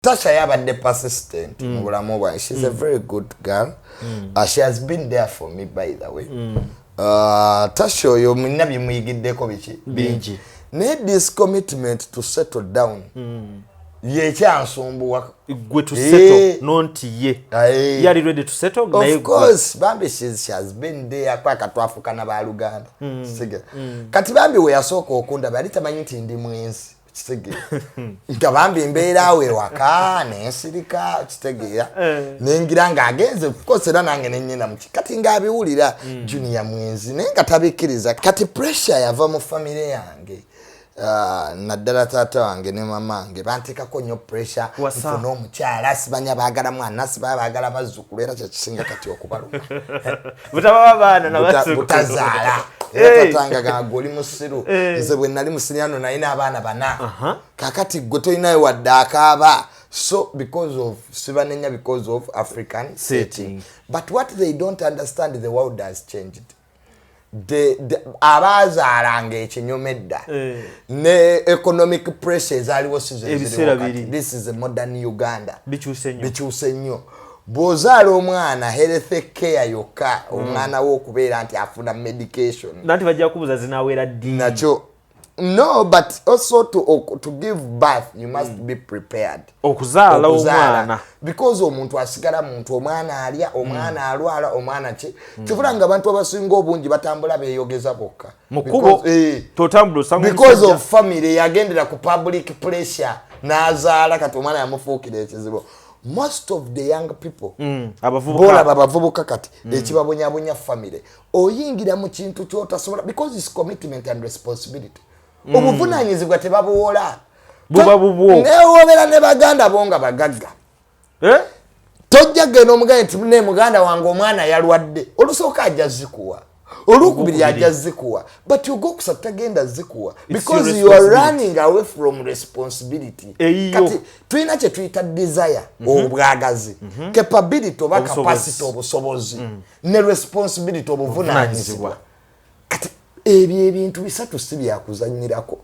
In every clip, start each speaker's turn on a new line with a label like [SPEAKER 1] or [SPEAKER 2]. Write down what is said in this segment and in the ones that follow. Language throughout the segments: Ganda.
[SPEAKER 1] Tasha yabadde persistent mu bulamu bwange. She's a very good girl. She has been there for me, by the way. Tasha oyo mwina byemuyigiddeko biki?
[SPEAKER 2] Bingi.
[SPEAKER 1] Naye this commitment to settle down yekyansumbuwa.
[SPEAKER 2] Gwe to settle, not ye.
[SPEAKER 1] Aye.
[SPEAKER 2] Yali ready to settle naye
[SPEAKER 1] Of course, bambi she has been there paka twafukana baluganda. Kitegeera? Kati bambi we yasooka okundaba yali tamanyi nti ndi mwenzi, kitegeera? Nga bambi mbeera awo ewaka nensirika, kitegeera? Nengira ng'agenze, of course era nange nenyina muki. Kati ng'abiwulira, Junior mwenzi, naye nga tabikkiriza. Kati pressure yava mu famire yange. Ah, naddala taata wange ne mama wange banteekako nnyo pressure.
[SPEAKER 2] Wasa.
[SPEAKER 1] Nfune omukyala, sibanya baagala mwana, sibanya baagala bazzukulu, era kyekisinga kati okubaluma.
[SPEAKER 2] Butababa baana nabazzukulu.
[SPEAKER 1] Butazaala. Era tatanga gwe oli musiru. Nze bwe nali musiriano nalina abaana bana, kakati gwe tolinayo wadde akaaba. So because of sibanenya, because of African setting.
[SPEAKER 2] Setting.
[SPEAKER 1] But what they don't understand, the world has changed. Abaazaalanga ekinyuma edda ne economic pressure ezaaliwo sizo
[SPEAKER 2] Ebiseera
[SPEAKER 1] eziriwo kati.
[SPEAKER 2] biri.
[SPEAKER 1] This is a modern Uganda.
[SPEAKER 2] Bikyuse nnyo.
[SPEAKER 1] Bikyuse nnyo. Bw'ozaala omwana, health care yokka, omwana we okubeera nti afuna medication,
[SPEAKER 2] Nanti bajja kubuuza zinawera ddi.
[SPEAKER 1] Nakyo no, but also to give birth you must be prepared.
[SPEAKER 2] Okuzaala
[SPEAKER 1] Okuzaala.
[SPEAKER 2] omwana.
[SPEAKER 1] Because omuntu asigala muntu, omwana alya, omwana alwala, omwana ki. Kivula nga abantu abasinga obungi batambula beeyogeza bokka.
[SPEAKER 2] Mu kkubo. Totambula osanga
[SPEAKER 1] Because
[SPEAKER 2] omusajja.
[SPEAKER 1] of family yagendera ku public pressure n'azaala, kati omwana yamufuukira ekizibu. Most of the young people
[SPEAKER 2] Abavubuka.
[SPEAKER 1] bolaba abavubuka kati ekibabonyabonya family, oyingira mu kintu kyotasobola because is commitment and responsibility. Obuvunanyizibwa tebabuwola.
[SPEAKER 2] Buba bubwo.
[SPEAKER 1] Newobeera ne baganda bo nga bagagga,
[SPEAKER 2] Eh?
[SPEAKER 1] tojja genda omugambe nti ne muganda wange omwana yalwadde. Olusooka ajja zikuwa, olwokubiri ajja zikuwa, but ogwokusatu tagenda zikuwa because
[SPEAKER 2] Your
[SPEAKER 1] you are
[SPEAKER 2] responsibility.
[SPEAKER 1] running away from responsibility.
[SPEAKER 2] Eyiyo.
[SPEAKER 1] Kati tulina kye tuyita desire, obwagazi, capability oba
[SPEAKER 2] Obusobozi.
[SPEAKER 1] capacity, obusobozi, ne responsibility, obuvunanyizibwa.
[SPEAKER 2] Obuvunanyizibwa.
[SPEAKER 1] Kati ebyo ebintu bisatu si byakuzanyirako.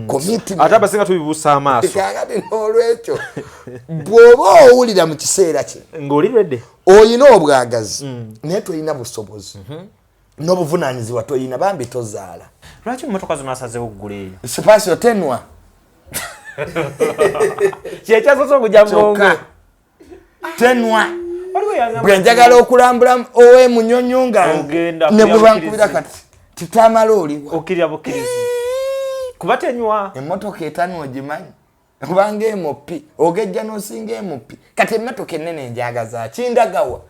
[SPEAKER 1] Commitment.
[SPEAKER 2] Ate abasinga tubibuusa amaaso.
[SPEAKER 1] Kakati n'olwekyo bw'oba owulira mu kiseera kino
[SPEAKER 2] ng'oli ready,
[SPEAKER 1] oyina obwagazi naye tolina busobozi n'obuvunanyizibwa toyina, bambi tozaala.
[SPEAKER 2] Lwaki mmotoka zino asazeewo okugula eyo?
[SPEAKER 1] Spacio tenwa.
[SPEAKER 2] Kyekyasoose okujja mu bwongo.
[SPEAKER 1] Kyokka tenwa.
[SPEAKER 2] Waliwo eyagamba
[SPEAKER 1] Bwe njagala okulambula owemunyonyo nga
[SPEAKER 2] Ogenda
[SPEAKER 1] ne bwe
[SPEAKER 2] kulya
[SPEAKER 1] bankubira
[SPEAKER 2] bukkirizi.
[SPEAKER 1] kati titamala oliwa.
[SPEAKER 2] Okkirira bukkirizi kuba tenywa.
[SPEAKER 1] Emmotoka etanwa ogimanyi kubanga emupi ogejja n'osinga emupi. Kati emmotoka ennene njagaza kindagawa?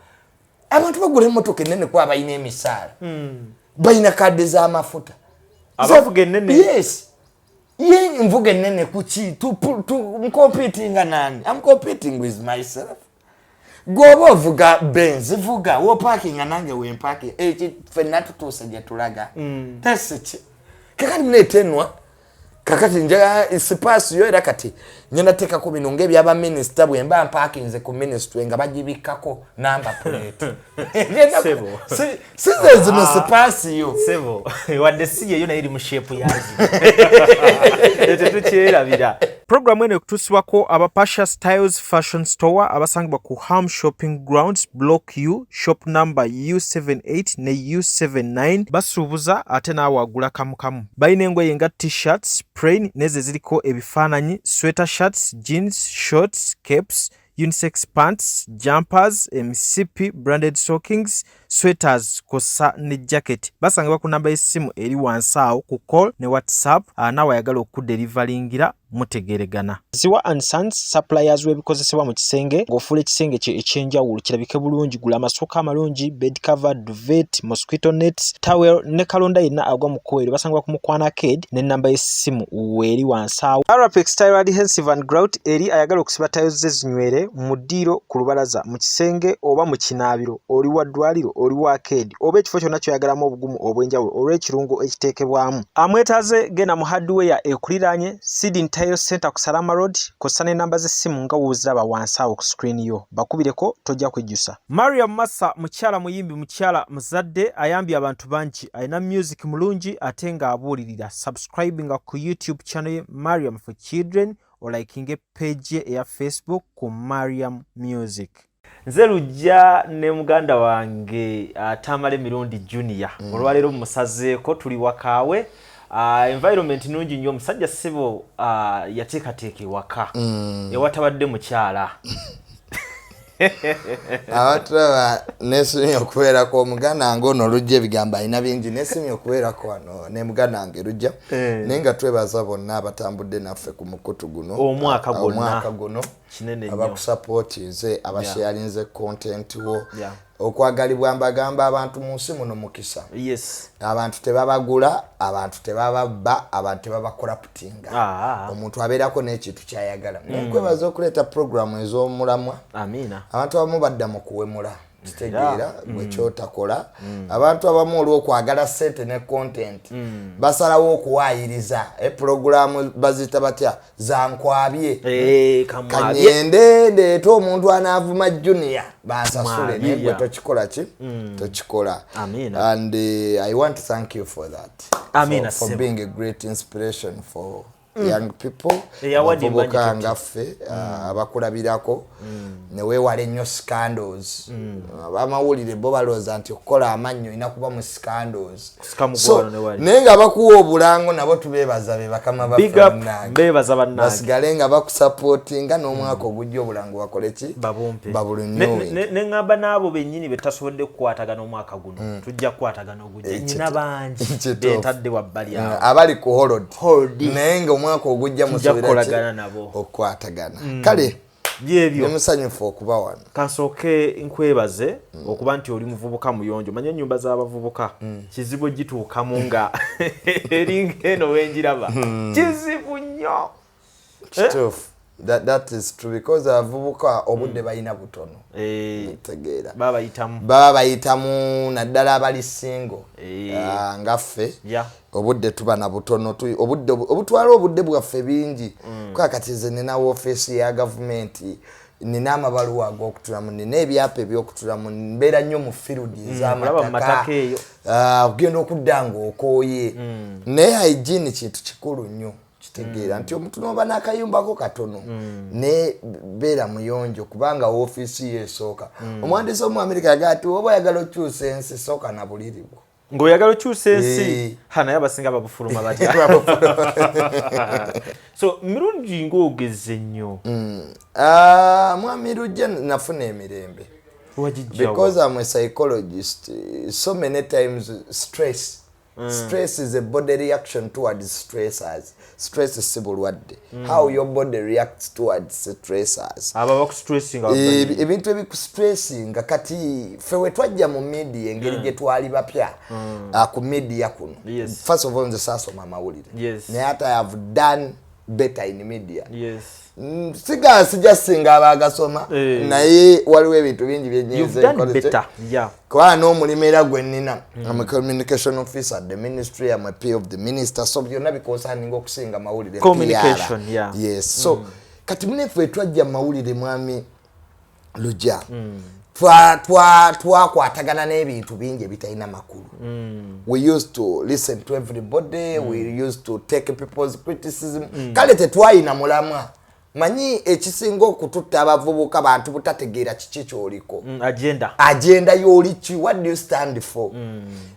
[SPEAKER 1] Abantu bagula emmotoka ennene kuba balina emisaala, balina kadde z'amafuta.
[SPEAKER 2] Abavuga ennene.
[SPEAKER 1] Yes, ye nvuga ennene kuki? Ncompetinga nani? I'm competing with myself. Gwoba ovuga Benz, vuga woparkinga, nange wemparking eki, fenna tutuuse gye tulaga. Tasiki kakati munetenwa. Kakati njaga Spacio, era kati ngenda teekako bino ngaebyabaminisita, bwe mba mpakinze ku ministry nga bagibikkako number plate.
[SPEAKER 2] Sebo.
[SPEAKER 1] Si ze zino Spacio.
[SPEAKER 2] Sebo, wadde si yeyo naye eri mu shape yazi, tetukyerabira. Puroguramu eno ekutuusibwako aba Pasha Styles Fashion Store abasangibwa ku Ham Shopping Grounds, Block U, shop number U78 ne U79. Basuubuza ate naawe agula kamukamu. Balina engoye nga T-shirts, plain n'ezo eziriko ebifaananyi, sweater shirts, jeans, shorts, capes, unisex pants, jumpers, emisipi, branded stockings, sweaters kossa ne jacket. Basangibwa ku namba y'essimu eri wansi awo ku call ne WhatsApp. Naawe ayagala okuderivalingira mutegeregana. Ziwa and Sons, suppliers w'ebikozesebwa mu kisenge ng'ofuula ekisenge kye ekyenjawulo kirabike bulungi. Gula amasuuka amalungi, bed cover, duvet, mosquito nets, towel ne kalonda yenna agwa mu kkoweero. Basangibwa ku Mukwana Arcade n'ennamba y'essimu weeri wansi awo. Arapex Tile Adhesive and Grout eri ayagala okusiba tayo ze zinywere mu ddiiro, ku lubalaza, mu kisenge oba mu kinaabiro. Oli wa ddwaliro, oli wa arcade oba ekifo kyonna ky'oyagalamu obugumu obw'enjawulo olw'ekirungo ekiteekebwamu. Amwetaaze genda mu hardware ekuliraanye Sydney Tile Center ku Salama Road, kw'ossa n'ennamba z'essimu nga wooziraba wansi awo ku screen yo. Bakubireko, tojja kwejjusa. Mariam Massa mukyala muyimbi, mukyala muzadde, ayambye abantu bangi, alina music mulungi ate ng'abuulirira. Subscribinga ku YouTube channel ye Mariam for Children. Olikinge page ye eya Facebook ku Mariam Music. Nze Lujja ne muganda wange Tamale Mirundi Junior. Olwaleero mmusazeeko, tuli wakaawe. Environment nungi nnyo. Omusajja ssebo yateekateeka ewaka ewatabadde mukyala.
[SPEAKER 1] Abatulaba, nesimye okubeerako omuganda wange ono Olujja. Ebigambo alina bingi. Nesimye okubeerako wano ne muganda wange Lujja. Naye nga twebaza bonna abatambudde naffe ku mukutu guno
[SPEAKER 2] omwaka gwonna.
[SPEAKER 1] Omwaka guno.
[SPEAKER 2] Kinene nnyo.
[SPEAKER 1] Abakusapootinze, abasharinze content wo. Okwagalibwa, mbagamba abantu mu nsi muno mukisa. Abantu tebabagula, abantu tebababba, abantu tebabacorruptinga. Omuntu abeerako n'ekintu kyayagala. Nkwebaza okuleeta puroguramu ez'omulamwa.
[SPEAKER 2] Amiina.
[SPEAKER 1] Abantu abamu badda mu kuwemula, kitegeera gwe kyotakola. Abantu abamu olw'okwagala ssente ne content basalawo okuwaayiriza puroguramu baziyita batya, zankwabye.
[SPEAKER 2] Kamwabye.
[SPEAKER 1] Kanyende ndeete omuntu anaavuma Junior bansasule.
[SPEAKER 2] Mwabye,
[SPEAKER 1] naye gwe tokikola ki, tokikola.
[SPEAKER 2] Amiina.
[SPEAKER 1] And I want to thank you for that,
[SPEAKER 2] Amiina,
[SPEAKER 1] for
[SPEAKER 2] ssebo.
[SPEAKER 1] being a great inspiration for young people,
[SPEAKER 2] Award
[SPEAKER 1] abavubuka
[SPEAKER 2] embangi.
[SPEAKER 1] Ngaffe abakulabirako neweewala ennyo scandals. Abamawulire bo balowooza nti okukola amannyo olina kuba mu scandals.
[SPEAKER 2] Kusika
[SPEAKER 1] So,
[SPEAKER 2] mukwano ne wali.
[SPEAKER 1] naye nga bakuwa obulango, nabo tubeebaza, be bakama baffe.
[SPEAKER 2] Big up.
[SPEAKER 1] Bannange.
[SPEAKER 2] Mbeebaza bannange.
[SPEAKER 1] Basigale nga bakusapootinga n'omwaka ogujja obulango bakole ki?
[SPEAKER 2] Babumpe.
[SPEAKER 1] Babulinyowe.
[SPEAKER 2] Ne ŋŋamba n'abo bennyini be tutasobodde kukwatagana omwaka guno, tujja kukwatagana ogujja. Nyina bangi bentadde wabbali awo.
[SPEAKER 1] Abali ku hold.
[SPEAKER 2] Hold.
[SPEAKER 1] Naye nga omwaka ogujja
[SPEAKER 2] Tujja
[SPEAKER 1] musuubira ki?
[SPEAKER 2] kukolagana nabo.
[SPEAKER 1] Okukwatagana. Kale
[SPEAKER 2] Byebyo.
[SPEAKER 1] ne musanyufu okuba wano.
[SPEAKER 2] Kansooke nkwebaze okuba nti oli muvubuka muyonjo. Manye ennyumba z'abavubuka kizibu gituukamu nga eringa eno wenjiraba, kizibu nnyo.
[SPEAKER 1] Kituufu. That is true because abavubuka obudde balina butono. Tegeera.
[SPEAKER 2] Baba bayitamu.
[SPEAKER 1] Baba bayitamu, naddala abali single. Ah, ngaffe obudde tuba na butono. Obudde obutwala obudde bwaffe bingi. Kuba kati nze nina woofiisi ya gavumenti, nina amabaluwa ag'okutulamu, nina ebyapa ebyokutulamu, mbeera nnyo mu field
[SPEAKER 2] Olaba mu mataka eyo.
[SPEAKER 1] ez'amataka. Ah, ogenda okudda ng'okooye. Naye hygiene kintu kikulu nnyo. Kitegeera nti omuntu n'oba n'akayumbako katono, ne beera muyonjo, kubanga woofiisi yo esooka. Omuwandiisi omu Amerika yagaa ti oba oyagala okyusa ensi, sooka na buliri bwo.
[SPEAKER 2] Ng'oyagala okyusa ensi. Ha, naye abasinga babufuluma batya? So Mirundi, ng'ogeze nnyo.
[SPEAKER 1] Ah, mwami Lujja, nafuna emirembe.
[SPEAKER 2] Wagijjawa?
[SPEAKER 1] Because I'm a psychologist, so many times stress is a body reaction towards stressors. Stress si bulwadde. How your body reacts towards stressors.
[SPEAKER 2] Abo abakusitressinga.
[SPEAKER 1] Ebintu ebikustressinga. Kati ffe we twajja mu media, engeri gye twali bapya ku media kuno, first of all nze saasoma amawulire. Naye ate I have done better in media. Siga sijja singa abagasoma. Naye waliwo ebintu bingi
[SPEAKER 2] You've done better, yeah.
[SPEAKER 1] Kubanga n'omulimu era gwe nnina, I'm a communication officer at the ministry, I'm a P of the minister, so byonna biconcerninga okusinga mawulire.
[SPEAKER 2] Communication,
[SPEAKER 1] PR.
[SPEAKER 2] Yeah.
[SPEAKER 1] Yes, so kati muneffe twajja mawulire, mwami Lujja, twakwatagana n'ebintu bingi ebitalina makulu. We used to listen to everybody, we used to take people's criticism. Kale tetwayina mulamwa. Manyi ekisinga okututta abavubuka, bantu butategeera kiki kyoliko.
[SPEAKER 2] Agenda.
[SPEAKER 1] Agenda y'oli ki? What do you stand for?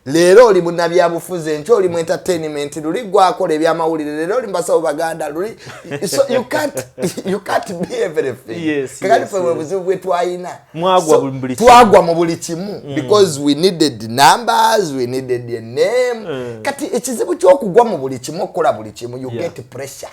[SPEAKER 1] Leero oli munnabyabufuzi, enkya oli mu entertainment, luli gwakola ebyamawulire, leero oli mubasawo baganda, luli, so you can't be everything. Kakati ffe bwe buzibu bwe twalina.
[SPEAKER 2] Mwagwa
[SPEAKER 1] So,
[SPEAKER 2] mu buli kimu.
[SPEAKER 1] twagwa mu buli kimu because we needed numbers, we needed a name. Kati ekizibu ky'okugwa mu buli kimu, okukola buli kimu, you get pressure.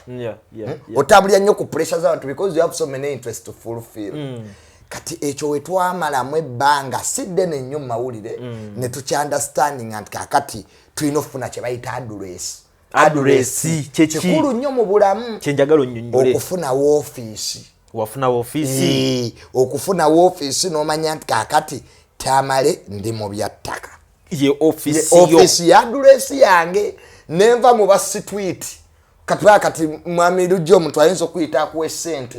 [SPEAKER 1] Otambulira nnyo ku pressure z'abantu because you have so many interests to fulfill. Kati ekyo we twamalamu ebbanga si ddene nnyo mu mawulire, ne tukyunderstanding nti kakati tulina okufuna kye bayita address.
[SPEAKER 2] Address, kyeki?
[SPEAKER 1] Kikulu nnyo mu bulamu.
[SPEAKER 2] Kyenjagala onnyonnyole.
[SPEAKER 1] Okufuna woofiisi.
[SPEAKER 2] Wafuna woofiisi.
[SPEAKER 1] Okufuna woofiisi n'omanya nti kakati Tamale ndi mu byattaka.
[SPEAKER 2] Ye ofiisi yo.
[SPEAKER 1] Ofiisi ya address yange. Nenva mu ba street. Katulaba kati mwami Lujja, omuntu ayinza okuyita akuwa essente,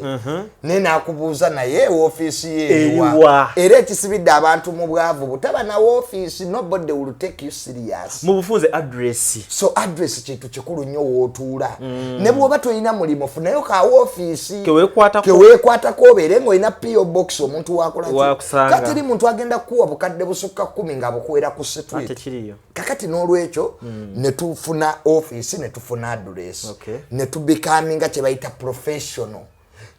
[SPEAKER 1] naye nakubuuza, naye woofiisi ye eriwa?
[SPEAKER 2] Eriwa?
[SPEAKER 1] Era ekisibidde abantu mu bwavu butaba na woofiisi. Nobody will take you serious.
[SPEAKER 2] Mu bufunze, address.
[SPEAKER 1] So address kintu kikulu nnyo wootuula. Ne bw'oba tolina mulimu, funayo ka woofiisi
[SPEAKER 2] Keweekwatako.
[SPEAKER 1] Keweekwatako, obeere ng'olina P.O. Box, omuntu wakola ki?
[SPEAKER 2] Wakusanga.
[SPEAKER 1] Kati eri muntu agenda kukuwa bukadde busukka 10 nga bukuwera ku street.
[SPEAKER 2] Tekiriyo.
[SPEAKER 1] Kakati n'olwekyo ne tufuna ofiisi, ne tufuna address, ne tubecominga kye bayita professional,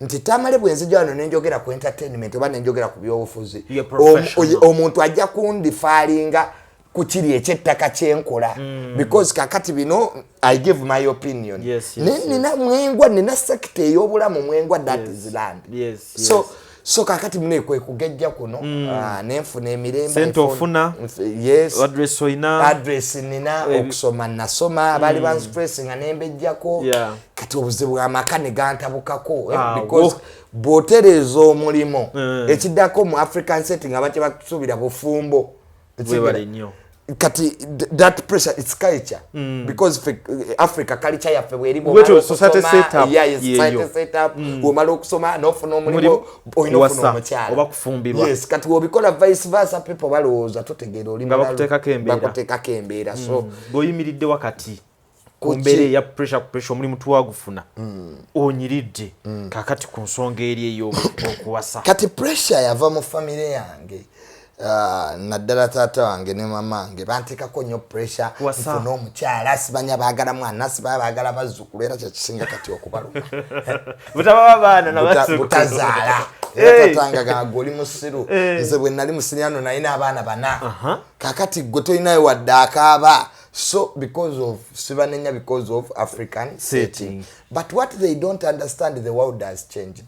[SPEAKER 1] nti tamale bwe nzija wano nenjogera ku entertainment oba nenjogera ku byobufuzi,
[SPEAKER 2] You're professional.
[SPEAKER 1] omuntu ajja kunreferringa ku kiri ekyettaka kyenkola, because kakati bino I give my opinion. Nina mwengwa, nina sector ey'obulamu mwengwa, that is land. So kakati mune kwe kugejja kuno, nenfuna emirembe.
[SPEAKER 2] Sente ofuna.
[SPEAKER 1] Yes.
[SPEAKER 2] Address oyina.
[SPEAKER 1] Address nina. Okusoma nasoma, abaali banstress nga nembejjako. Kati obuzibu amaka ne gantabukako, because bw'otereeza omulimu, ekiddako mu African setting aba kyebakusuubira bufumbo.
[SPEAKER 2] Webale nnyo.
[SPEAKER 1] Kati that pressure, it's culture, because Africa culture yaffe bweri,
[SPEAKER 2] Bwetyo society setup yeeyo.
[SPEAKER 1] Setup, bwomala okusoma n'ofuna omulimu,
[SPEAKER 2] Mulimu,
[SPEAKER 1] olina ofuna
[SPEAKER 2] wasa,
[SPEAKER 1] omukyala
[SPEAKER 2] oba kufumbirwa.
[SPEAKER 1] Yes, kati bw'obikola vice versa, people balowooza totegeera, oli
[SPEAKER 2] Nga
[SPEAKER 1] mulalu.
[SPEAKER 2] bakuteekako embeera.
[SPEAKER 1] Bakuteekako embeera, so
[SPEAKER 2] Bw'oyimiridde wakati ku
[SPEAKER 1] Ku
[SPEAKER 2] mbeera
[SPEAKER 1] ki?
[SPEAKER 2] eya pressure ku pressure, omulimu tuwagufuna, onyiridde kakati ku nsonga eri ey'okuwasa.
[SPEAKER 1] Kati pressure yava mu famire yange. Naddala taata wange ne mama wange banteekako nnyo pressure.
[SPEAKER 2] Wasa.
[SPEAKER 1] Nfune omukyala, sibanya baagala mwana, sibanya baagala bazzukulu, era kyekisinga kati okubaluma.
[SPEAKER 2] Butababa baana nabazzukulu.
[SPEAKER 1] Butazaala.
[SPEAKER 2] Hey.
[SPEAKER 1] Era tatanga gamba, oli musiru.
[SPEAKER 2] Eh.
[SPEAKER 1] Nze bwe nali musinyano nalina abaana bana, kakati gwe tolinayo wadde akaaba. So because of sibanenya, because of African setting.
[SPEAKER 2] Setting.
[SPEAKER 1] But what they don't understand, the world has changed.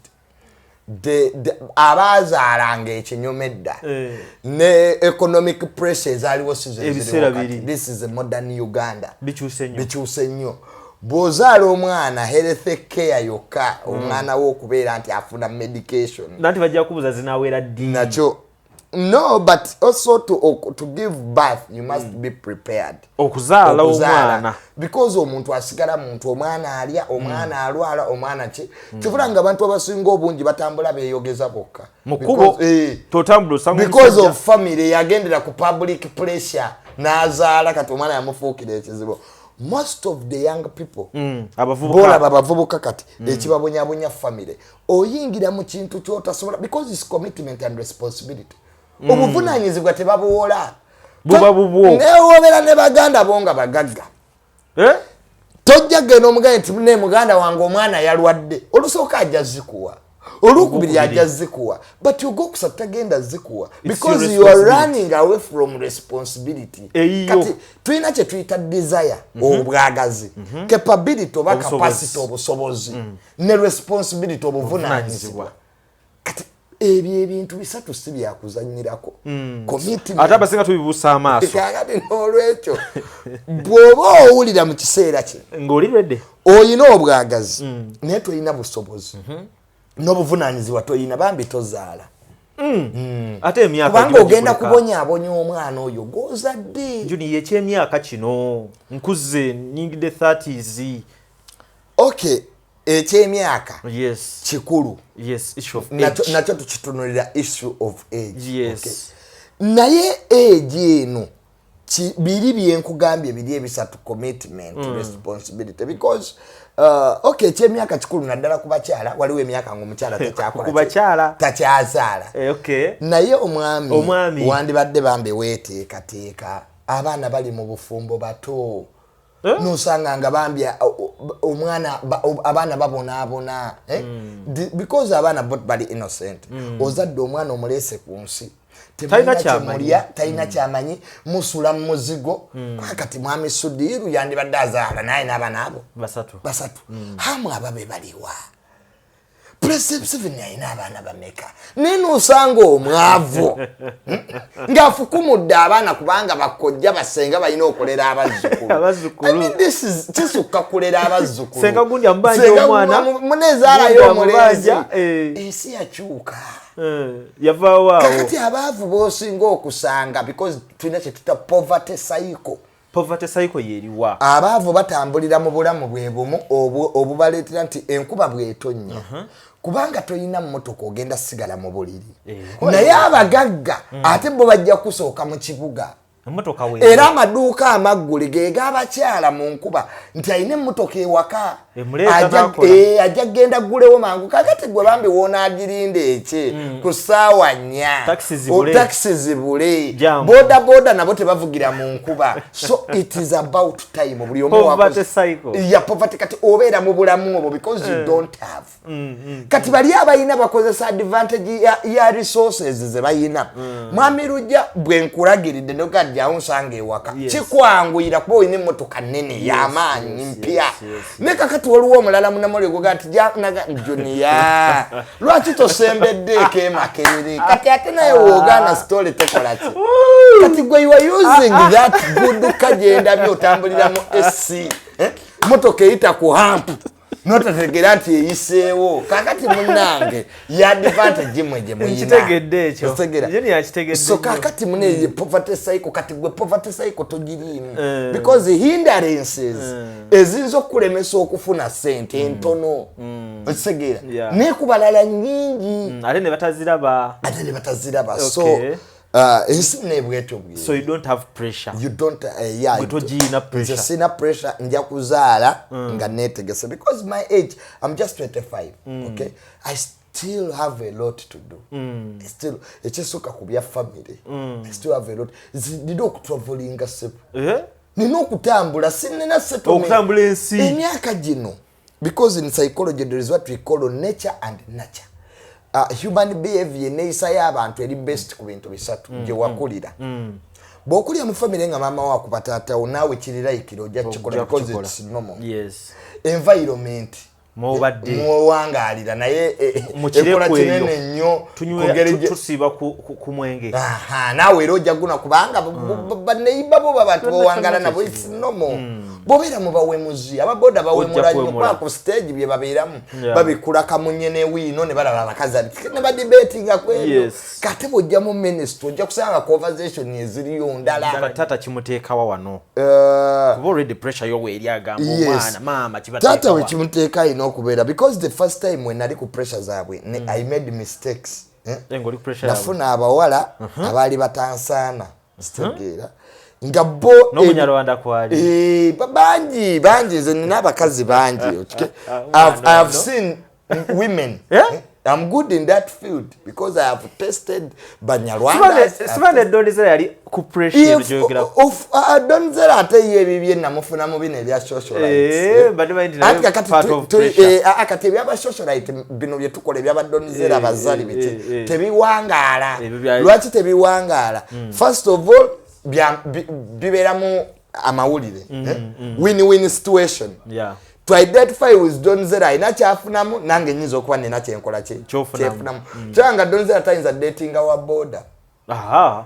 [SPEAKER 1] Abaazaalanga ekinyuma edda
[SPEAKER 2] Eh.
[SPEAKER 1] ne economic pressure ezaaliwo si ze
[SPEAKER 2] Ebiseera
[SPEAKER 1] ziriwo kati.
[SPEAKER 2] biri.
[SPEAKER 1] This is a modern Uganda.
[SPEAKER 2] Bikyuse nnyo.
[SPEAKER 1] Bikyuse nnyo. Bw'ozaala omwana, health care yokka, omwana we okubeera nti afuna medication,
[SPEAKER 2] Nanti bajja kubuuza zinaawera ddi.
[SPEAKER 1] Nakyo no, but also to give birth you must be prepared.
[SPEAKER 2] Okuzaala
[SPEAKER 1] Okuzaala.
[SPEAKER 2] omwana.
[SPEAKER 1] Because omuntu asigala muntu, omwana alya, omwana alwala, omwana ki. Kivula nga abantu abasinga obungi batambula beeyogeza bokka.
[SPEAKER 2] Mu kkubo.
[SPEAKER 1] Because,
[SPEAKER 2] Totambula osanga
[SPEAKER 1] because
[SPEAKER 2] omusajja.
[SPEAKER 1] of family yagendera ku public pressure n'azaala, kati omwana yamufuukira ekizibu. Most of the young people
[SPEAKER 2] Abavubuka.
[SPEAKER 1] bolaba abavubuka kati ekibabonyabonya family, oyingira mu kintu kyotasobola, because its commitment and responsibility, obuvunanyizibwa tebabuwola.
[SPEAKER 2] Buba bubwo.
[SPEAKER 1] Newobeera ne baganda bo nga bagagga,
[SPEAKER 2] Eh?
[SPEAKER 1] tojja genda omugambe nti ne muganda wange omwana yalwadde. Olusooka ajja zikuwa, olwokubiri ajja zikuwa, but ogwokusatu tagenda zikuwa, because
[SPEAKER 2] Your
[SPEAKER 1] you are
[SPEAKER 2] responsibility.
[SPEAKER 1] running away from responsibility.
[SPEAKER 2] Eyiyo.
[SPEAKER 1] Kati tulina kye tuyita desire, obwagazi, capability oba
[SPEAKER 2] Obusobozi.
[SPEAKER 1] capacity, obusobozi, ne responsibility, obuvunanyizibwa.
[SPEAKER 2] Obuvunanyizibwa.
[SPEAKER 1] Kati ebyo ebintu bisatu si byakuzanyirako. Commitment.
[SPEAKER 2] Ate abasinga tubibuusa amaaso.
[SPEAKER 1] Kakati n'olwekyo bw'oba owulira mu kiseera kino
[SPEAKER 2] Ng'oli ready.
[SPEAKER 1] oyina obwagazi naye tolina busobozi n'obuvunanyizibwa toyina, bambi tozaala.
[SPEAKER 2] Ate emyaka
[SPEAKER 1] Kubanga
[SPEAKER 2] giba
[SPEAKER 1] ogenda
[SPEAKER 2] gikuleka.
[SPEAKER 1] kubonyaabonya omwana oyo gw'ozadde.
[SPEAKER 2] Juni ekyemyaka kino nkuze, nyingidde 30s.
[SPEAKER 1] Okay, ekyemyaka kikulu.
[SPEAKER 2] Yes, issue of age.
[SPEAKER 1] Nakyo tukitunulira, issue of age. Okay. Naye age eno biri byenkugambye biri ebisatu, commitment, responsibility, because okay, ekyemyaka kikulu naddala ku bakyala. Waliwo emyaka nga omukyala takyakola
[SPEAKER 2] Ku bakyala.
[SPEAKER 1] Takyazaala.
[SPEAKER 2] Eh, okay.
[SPEAKER 1] Naye omwami,
[SPEAKER 2] Omwami.
[SPEAKER 1] wandibadde bambe weeteekateeka. Abaana bali mu bufumbo bato.
[SPEAKER 2] Eh?
[SPEAKER 1] Nosanga nga bambi omwana abaana babonaabona, eh? Because abaana bo bali innocent. Ozadde omwana, omuleese ku nsi,
[SPEAKER 2] Talina
[SPEAKER 1] temulina
[SPEAKER 2] kyamanyi.
[SPEAKER 1] kyemulya, talina kyamanyi, musula mu muzigo. Kati mwami Sudiiru yandibadde azaala naye n'abaana abo
[SPEAKER 2] Basatu.
[SPEAKER 1] basatu hamu ababe baliwa. President Museveni alina abaana bameka? Naye nosanga omwavu ng'afukumudde abaana kubanga bakojja basenga balina okulera abazzukulu.
[SPEAKER 2] Abazzukulu.
[SPEAKER 1] I mean, kisukka kulera abazzukulu.
[SPEAKER 2] Senga gundi amubanja
[SPEAKER 1] Senga
[SPEAKER 2] omwana,
[SPEAKER 1] munezaalayo
[SPEAKER 2] gundi
[SPEAKER 1] omulenzi.
[SPEAKER 2] amubanja, eh.
[SPEAKER 1] Ensi yakyuka.
[SPEAKER 2] Eh, yavaawo awo.
[SPEAKER 1] Kakati abaavu b'osinga okusanga, because tulina kye tuta poverty cycle.
[SPEAKER 2] Poverty cycle yeriwa?
[SPEAKER 1] Abaavu batambulira mu bulamu bwe bumu obubaleetera nti enkuba bw'etonnya, kubanga toyina mmotoka, ogenda sigala mu buliri. Naye abagagga ate bo bajja kusooka mu kibuga.
[SPEAKER 2] Emmotoka we.
[SPEAKER 1] Era amaduuka amaggule ge g'abakyala mu nkuba, nti alina emmotoka ewaka.
[SPEAKER 2] Emuleeta n'akola.
[SPEAKER 1] Ajja kgenda ggulewo mangu. Kakati gwe bambi wonaagirinda eki ku ssaawa 4?
[SPEAKER 2] Taxi zibule.
[SPEAKER 1] Taxi zibule.
[SPEAKER 2] Jam.
[SPEAKER 1] Boda boda nabo tebavugira mu nkuba. So it is about time buli omu
[SPEAKER 2] Poverty cycle.
[SPEAKER 1] Ya poverty. Kati obeera mu bulamu obwo because you don't have. Kati bali abalina bakozesa advantage ya resources ze bayina. Mwami Lujja, bwe nkulagiridde nogajjawo nsanga ewaka, kikwanguyira kuba olina emmotoka nene y'amaanyi, mpya. Ne kakati waliwo omulala munamuli guga nti Junior, lwaki tosembeddeeko emakerere? Kati ate naye woogaana, story tekola ki? Kati gwe you are using that good car gyendabye otambulira mu AC, eh? Motoka eyita ku hump notategera nti eyiseewo. Kakati munange ya advantage mwe gye muyina.
[SPEAKER 2] Nkitegedde ekyo.
[SPEAKER 1] Otegera?
[SPEAKER 2] Junior akitegedde
[SPEAKER 1] So
[SPEAKER 2] nnyo.
[SPEAKER 1] kakati mune poverty cycle, kati gwe poverty cycle togiriimu because hindrances eziyinza okukulemesa okufuna sente entono, okitegeera? Naye ku balala nyingi.
[SPEAKER 2] Ate ne bataziraba.
[SPEAKER 1] Ate ne bataziraba. So ensi nebwetyo bwe.
[SPEAKER 2] So you don't have pressure.
[SPEAKER 1] You don't, yeah.
[SPEAKER 2] Gwe togiina pressure.
[SPEAKER 1] Nze sina pressure. Nja kuzaala nga netegese because my age, I'm just 25, okay? I still have a lot to do. I still, ekisooka ku bya family, I still have a lot. Nina okutravelinga sepo.
[SPEAKER 2] Eh?
[SPEAKER 1] Nina okutambula, sinina settlement.
[SPEAKER 2] Okutambula ensi.
[SPEAKER 1] Emyaka gino, because in psychology there is what we call nature and nurture. Human behavior, neeyisa y'abantu eri best ku bintu bisatu: gye wakulira. Bw'okulira mu family nga maama wakuba taatawo, naawe kirirayikira ojja kukikola
[SPEAKER 2] Ojja
[SPEAKER 1] because
[SPEAKER 2] kukikola.
[SPEAKER 1] it's normal. Environment
[SPEAKER 2] Mwobadde.
[SPEAKER 1] mwowangaalira naye
[SPEAKER 2] Mu kireku
[SPEAKER 1] ekola
[SPEAKER 2] eyo.
[SPEAKER 1] kinene nnyo ku ngeri
[SPEAKER 2] Tusiiba ku mwenge.
[SPEAKER 1] Aha, naawe era ojja guna kubanga baneiba bo babantu
[SPEAKER 2] Kyonna
[SPEAKER 1] bowangala
[SPEAKER 2] kyonna
[SPEAKER 1] nabo.
[SPEAKER 2] kyekiri.
[SPEAKER 1] It's normal. Bobeera mu bawemuzi, ababoda bawemula nnyo.
[SPEAKER 2] Kuwemula.
[SPEAKER 1] Kuba ku stage bye babeeramu babikula kamunye ne wiino ne balaba abakazi ne badebatinga ku ebyo. Kate bw'ojja mu ministry ojja kusanga conversation eziriyo ndala.
[SPEAKER 2] Kati taata kimuteekawa wano? Kuba already pressure yo weeri, agamba omwana maama
[SPEAKER 1] Taata we
[SPEAKER 2] kibateekawa.
[SPEAKER 1] kimuteeka alina okubeera because the first time when nali ku pressure zaabwe I made mistakes, eh?
[SPEAKER 2] Eh, ng'oli ku pressure yaabwe.
[SPEAKER 1] Nafuna abawala abaali batansaana, kitegeera nga bo
[SPEAKER 2] N'omunyarwanda kwali.
[SPEAKER 1] Eh, bangi bangi. Nze nina abakazi bangi, okay? I have seen women.
[SPEAKER 2] Eh?
[SPEAKER 1] I'm good in that field because I have tested Banyarwanda.
[SPEAKER 2] Siba ne Don Zella yali ku pressure eno gyogerako?
[SPEAKER 1] Don Zella ate ye ebibye namufunamu bino ebya socialites.
[SPEAKER 2] Eh, badde bayi nti naye
[SPEAKER 1] Anti kakati
[SPEAKER 2] part of pressure.
[SPEAKER 1] Kati ebyaba socialite bino byetukola ebyaba Don Zella, bazali biki, tebiwangaala.
[SPEAKER 2] Ebyo
[SPEAKER 1] Lwaki tebiwangaala? First of all, bibeeramu amawulire, eh? Win-win situation. To identify with Don Zella, alina kyafunamu, nange nyinza okuba nina kyenkola ki
[SPEAKER 2] Kyofunamu.
[SPEAKER 1] kyefunamu. Kyanga Don Zella tayinza datinga wa boda.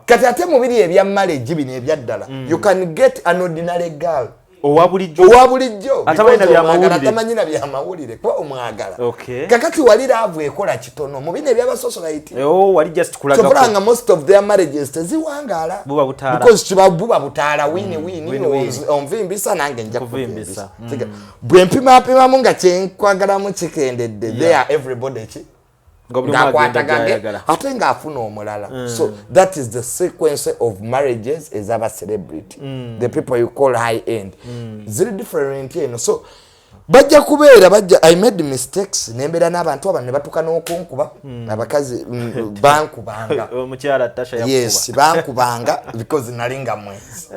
[SPEAKER 1] Kati ate mubiri ebya marriage bino ebyaddala, you can get an ordinary girl.
[SPEAKER 2] Owa bulijjo.
[SPEAKER 1] Owa bulijjo.
[SPEAKER 2] Atamanyi na
[SPEAKER 1] Because omwagala,
[SPEAKER 2] byamawulire.
[SPEAKER 1] atamanyi na byamawulire kuba omwagala. Kakati wali love ekola kitono mu bino ebyaba socialite.
[SPEAKER 2] Oh, wali just kulagako.
[SPEAKER 1] Kyovulanga most of their marriages teziwangaala.
[SPEAKER 2] Buba butaala.
[SPEAKER 1] Because kiba buba butaala, win win.
[SPEAKER 2] Win, win.
[SPEAKER 1] Onvimbisa nange nja
[SPEAKER 2] Kuvimbisa.
[SPEAKER 1] kuvimbisa. Bwe mpimapimamu nga kyenkwagalamu kikendedde, there everybody ki
[SPEAKER 2] Nga buli omu agenda
[SPEAKER 1] ng'akwata gage
[SPEAKER 2] gy'ayagala.
[SPEAKER 1] ate ng'afuna omulala. So that is the sequence of marriages ez'aba celebrity, the people you call high end. Ziri different eno. So bajja kubeera bajja. I made mistakes nembeera n'abantu abo ne batuuka n'okunkuba. Abakazi bankubanga.
[SPEAKER 2] Omukyala Tasha yakuba.
[SPEAKER 1] Yes, bankubanga because nali nga mwenzi,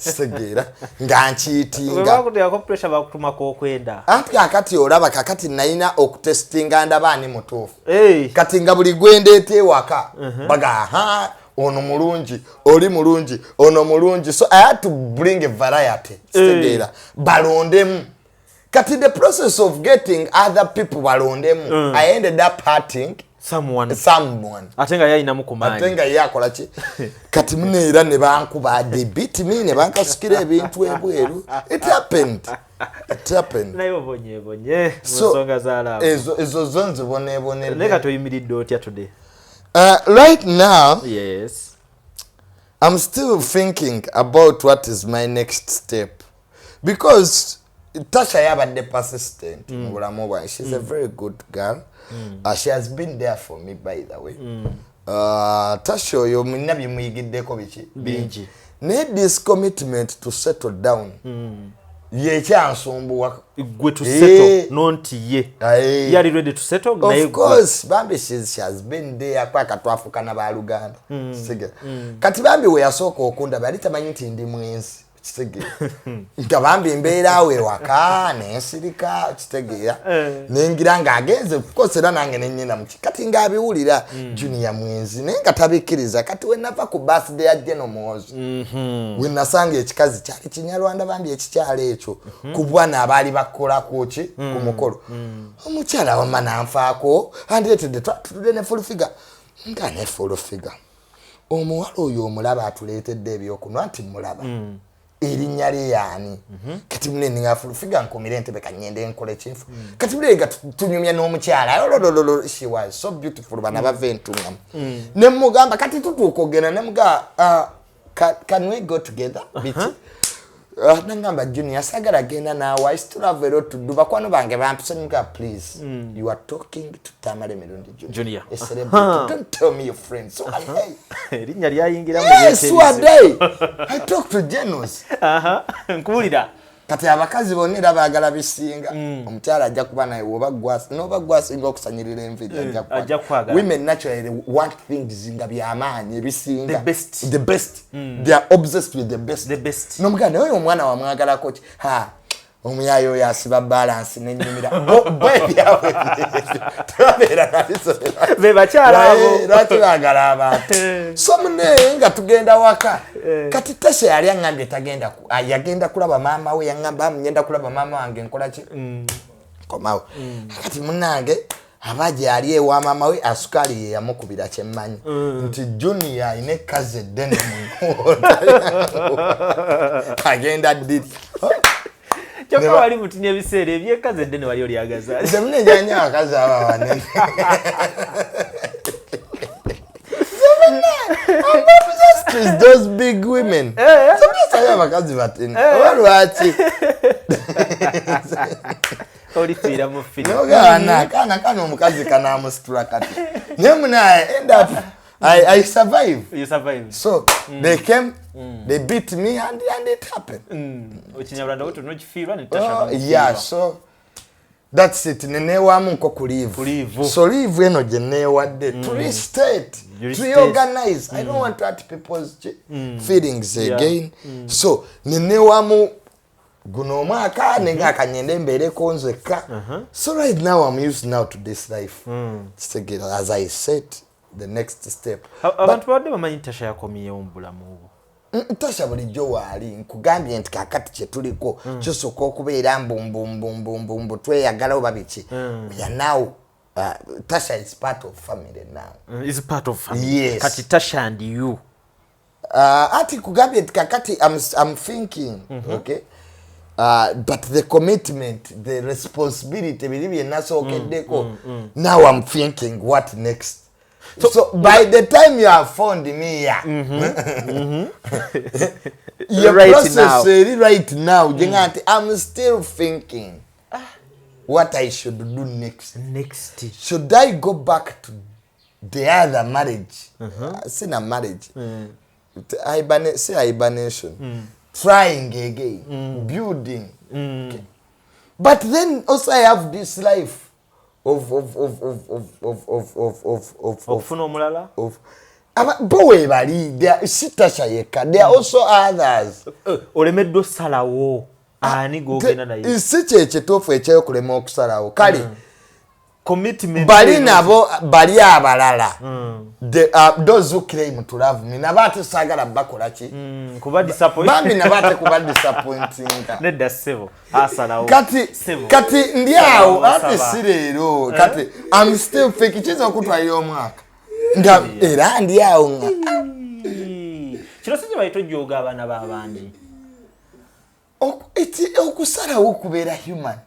[SPEAKER 1] kitegeera nga nkiitinga.
[SPEAKER 2] Bakuteekako pressure, bakutumako okwenda.
[SPEAKER 1] Anti kakati olaba kakati nalina okutestinga ndaba ani mutuufu.
[SPEAKER 2] Hey.
[SPEAKER 1] Kati nga buli gwendeeta ewaka baga, aha, ono mulungi, oli mulungi, ono mulungi. So I had to bring a variety, kitegeera, balondemu. Kati the process of getting other people balondemu, I ended up hurting
[SPEAKER 2] someone.
[SPEAKER 1] Someone.
[SPEAKER 2] Ate nga yayinamu ku
[SPEAKER 1] Ate
[SPEAKER 2] maanyi.
[SPEAKER 1] nga ye akola ki? Kati muno era ne bankuba, they beat me, ne bankasukira ebintu ebweru. It happened, it happened.
[SPEAKER 2] Naye obonyeebonye mu
[SPEAKER 1] So,
[SPEAKER 2] nsonga za love.
[SPEAKER 1] Ezo zo nziboneebonedde.
[SPEAKER 2] Naye kati oyimiridde otya today?
[SPEAKER 1] Right now, I'm still thinking about what is my next step, because Tasha yabadde persistent mu bulamu bwange. She's a very good girl. She has been there for me, by the way. Tasha oyo mwina byemuyigiddeko biki?
[SPEAKER 2] Bingi.
[SPEAKER 1] Naye this commitment to settle down yekyansumbuwa.
[SPEAKER 2] Gwe to settle, not ye.
[SPEAKER 1] Aye.
[SPEAKER 2] Yali ready to settle naye
[SPEAKER 1] Of course, bambi she has been there paka twafukana baluganda. Kitegeera? Kati bambi we yasooka okundaba yali tamanyi nti ndi mwenzi. Kitegeera? Nga bambi mbeera awo ewaka nensirika, kitegeera, nengira ng'agenze, of course era nange nenyina muki, kati ng'abiwulira, Junior mwenzi, naye nga tabikkiriza. Kati we nava ku birthday ya General Muhoozi, we nasanga ekikazi kyali Kinyarwanda, bambi ekikyalo ekyo, ku bwana abaali bakolako ki ku mukolo. Omukyala wama nanfaako, andiretedde, tutudde ne Full Figure, nga ne Full Figure omuwala oyo omulaba atuleetedde ebyokunwa, nti mulaba, erinnya lye yaani? Kati munene nga Full Figure nkumire entebe kanyende nkole kinfu. Kati munene nga tunyumya n'omukyala, ololololo, she was so beautiful, bana bava entungamu. Ne mugamba, kati tutuuka ogenda, ne mugamba, "Can we go together?" Biki? Nangamba, "Junior, sagala genda naawe. I still have a lot to do. Bakwano bange bampise." Nga, "Please, you are talking to Tamale Mirundi Junior,
[SPEAKER 2] Junior.
[SPEAKER 1] a celebrity. Don't tell me your friends." So hey,
[SPEAKER 2] Erinnya lyayingira mu
[SPEAKER 1] yes,
[SPEAKER 2] bintu
[SPEAKER 1] one day I talk to Genos.
[SPEAKER 2] Aha, nkuwulira.
[SPEAKER 1] Kati abakazi bonna era baagala bisinga. Omukyala ajja kuba naye woba noba gwasinga okusanyirira enviiri, ajja
[SPEAKER 2] Ajja kukwagala.
[SPEAKER 1] Women naturally want things nga byamaanyi, ebisinga.
[SPEAKER 2] The best.
[SPEAKER 1] The best. They are obsessed with the best.
[SPEAKER 2] The best.
[SPEAKER 1] Nomuganda naye oyo omwana wamwagalako ki? Ha, omuyayo oyo asiba balance nenyumira bo ebyabwe tebabeera nabisomera.
[SPEAKER 2] Be bakyala abo.
[SPEAKER 1] Lwaki baagala abantu? So mune nga tugenda waka, kati Tasha yali aŋŋambye tagenda yagenda kulaba maama we. Yaŋŋamba, ngenda kulaba maama wange, nkola ki, komawo. Kati munange aba gyali ewa maama we, asukaali ye yamukubira, kyemmanyi nti Junior alina ekkazi eddene mu agenda ddiri.
[SPEAKER 2] Kyokka wali mutini ebiseera ebyekazi eddene wali olyagaza.
[SPEAKER 1] Nze munejanya abakazi abo abanene. I'm obsessed with those big women. Sometimes abakazi batini. Oba lwaki?
[SPEAKER 2] Olifiira mu firimu.
[SPEAKER 1] Nogaana kaana kano omukazi kanamusitula kati. Naye muna end up I survive.
[SPEAKER 2] You survived.
[SPEAKER 1] So they came, they beat me and it happened.
[SPEAKER 2] Okinyarwanda wetu nokifiirwa ne Tasha
[SPEAKER 1] Oh,
[SPEAKER 2] n'omufiirwa.
[SPEAKER 1] yeah, so that's it. Neneewamu nko ku leave.
[SPEAKER 2] Ku leave.
[SPEAKER 1] So leave eno gye neewadde to restate,
[SPEAKER 2] You
[SPEAKER 1] to
[SPEAKER 2] restate.
[SPEAKER 1] reorganize. I don't want to hurt people's feelings again. So neneewamu guno omwaka nenga akanyende mbeereko nzekka. So right now I'm used now to this life. Kitegeera, as I said, the next step.
[SPEAKER 2] Abantu babadde bamanyi Tasha yakomyewo mu bulamu bwo?
[SPEAKER 1] Tasha bulijjo waali. Nkugambye nti kakati kyetuliko kisooka okubeera mbumbumbumbumbu tweyagala oba biki. We are now, Tasha is part of family now.
[SPEAKER 2] Is part of family.
[SPEAKER 1] Yes.
[SPEAKER 2] Kati Tasha and you.
[SPEAKER 1] Ati kugambye nti kakati I'm thinking, okay, but the commitment, the responsibility, biri byenasookeddeko, now I'm thinking what next. So by the time you have found me here, your
[SPEAKER 2] Right
[SPEAKER 1] process
[SPEAKER 2] now.
[SPEAKER 1] eri right now gyenga nti I'm still thinking what I should do next.
[SPEAKER 2] Next.
[SPEAKER 1] Should I go back to the other marriage? Sina marriage. Si hibernation, trying again, building. Okay. But then also I have this life of
[SPEAKER 2] Okufuna omulala.
[SPEAKER 1] of bo weebali. Si Tasha yekka, there are also others.
[SPEAKER 2] Olemeddwa osalawo ani gogenda naye.
[SPEAKER 1] Si kyekituufu ekyokulema okusalawo, kale
[SPEAKER 2] Commitment.
[SPEAKER 1] Bali nabo bali abalala. Those who claim to love me, nabo ate saagala bakola ki?
[SPEAKER 2] Kuba disappoint.
[SPEAKER 1] Bambi nabo ate kuba disappointinga.
[SPEAKER 2] Nedda ssebo, asalawo.
[SPEAKER 1] Kati
[SPEAKER 2] Ssebo.
[SPEAKER 1] kati ndi awo
[SPEAKER 2] Saba,
[SPEAKER 1] ate
[SPEAKER 2] saba.
[SPEAKER 1] si leero. Kati I'm still thinking, kiyinza okutwalira omwaka nga era ndi awo nga
[SPEAKER 2] Kino si kye bayita ojooga abaana b'abandi?
[SPEAKER 1] Okusalawo kubeera human.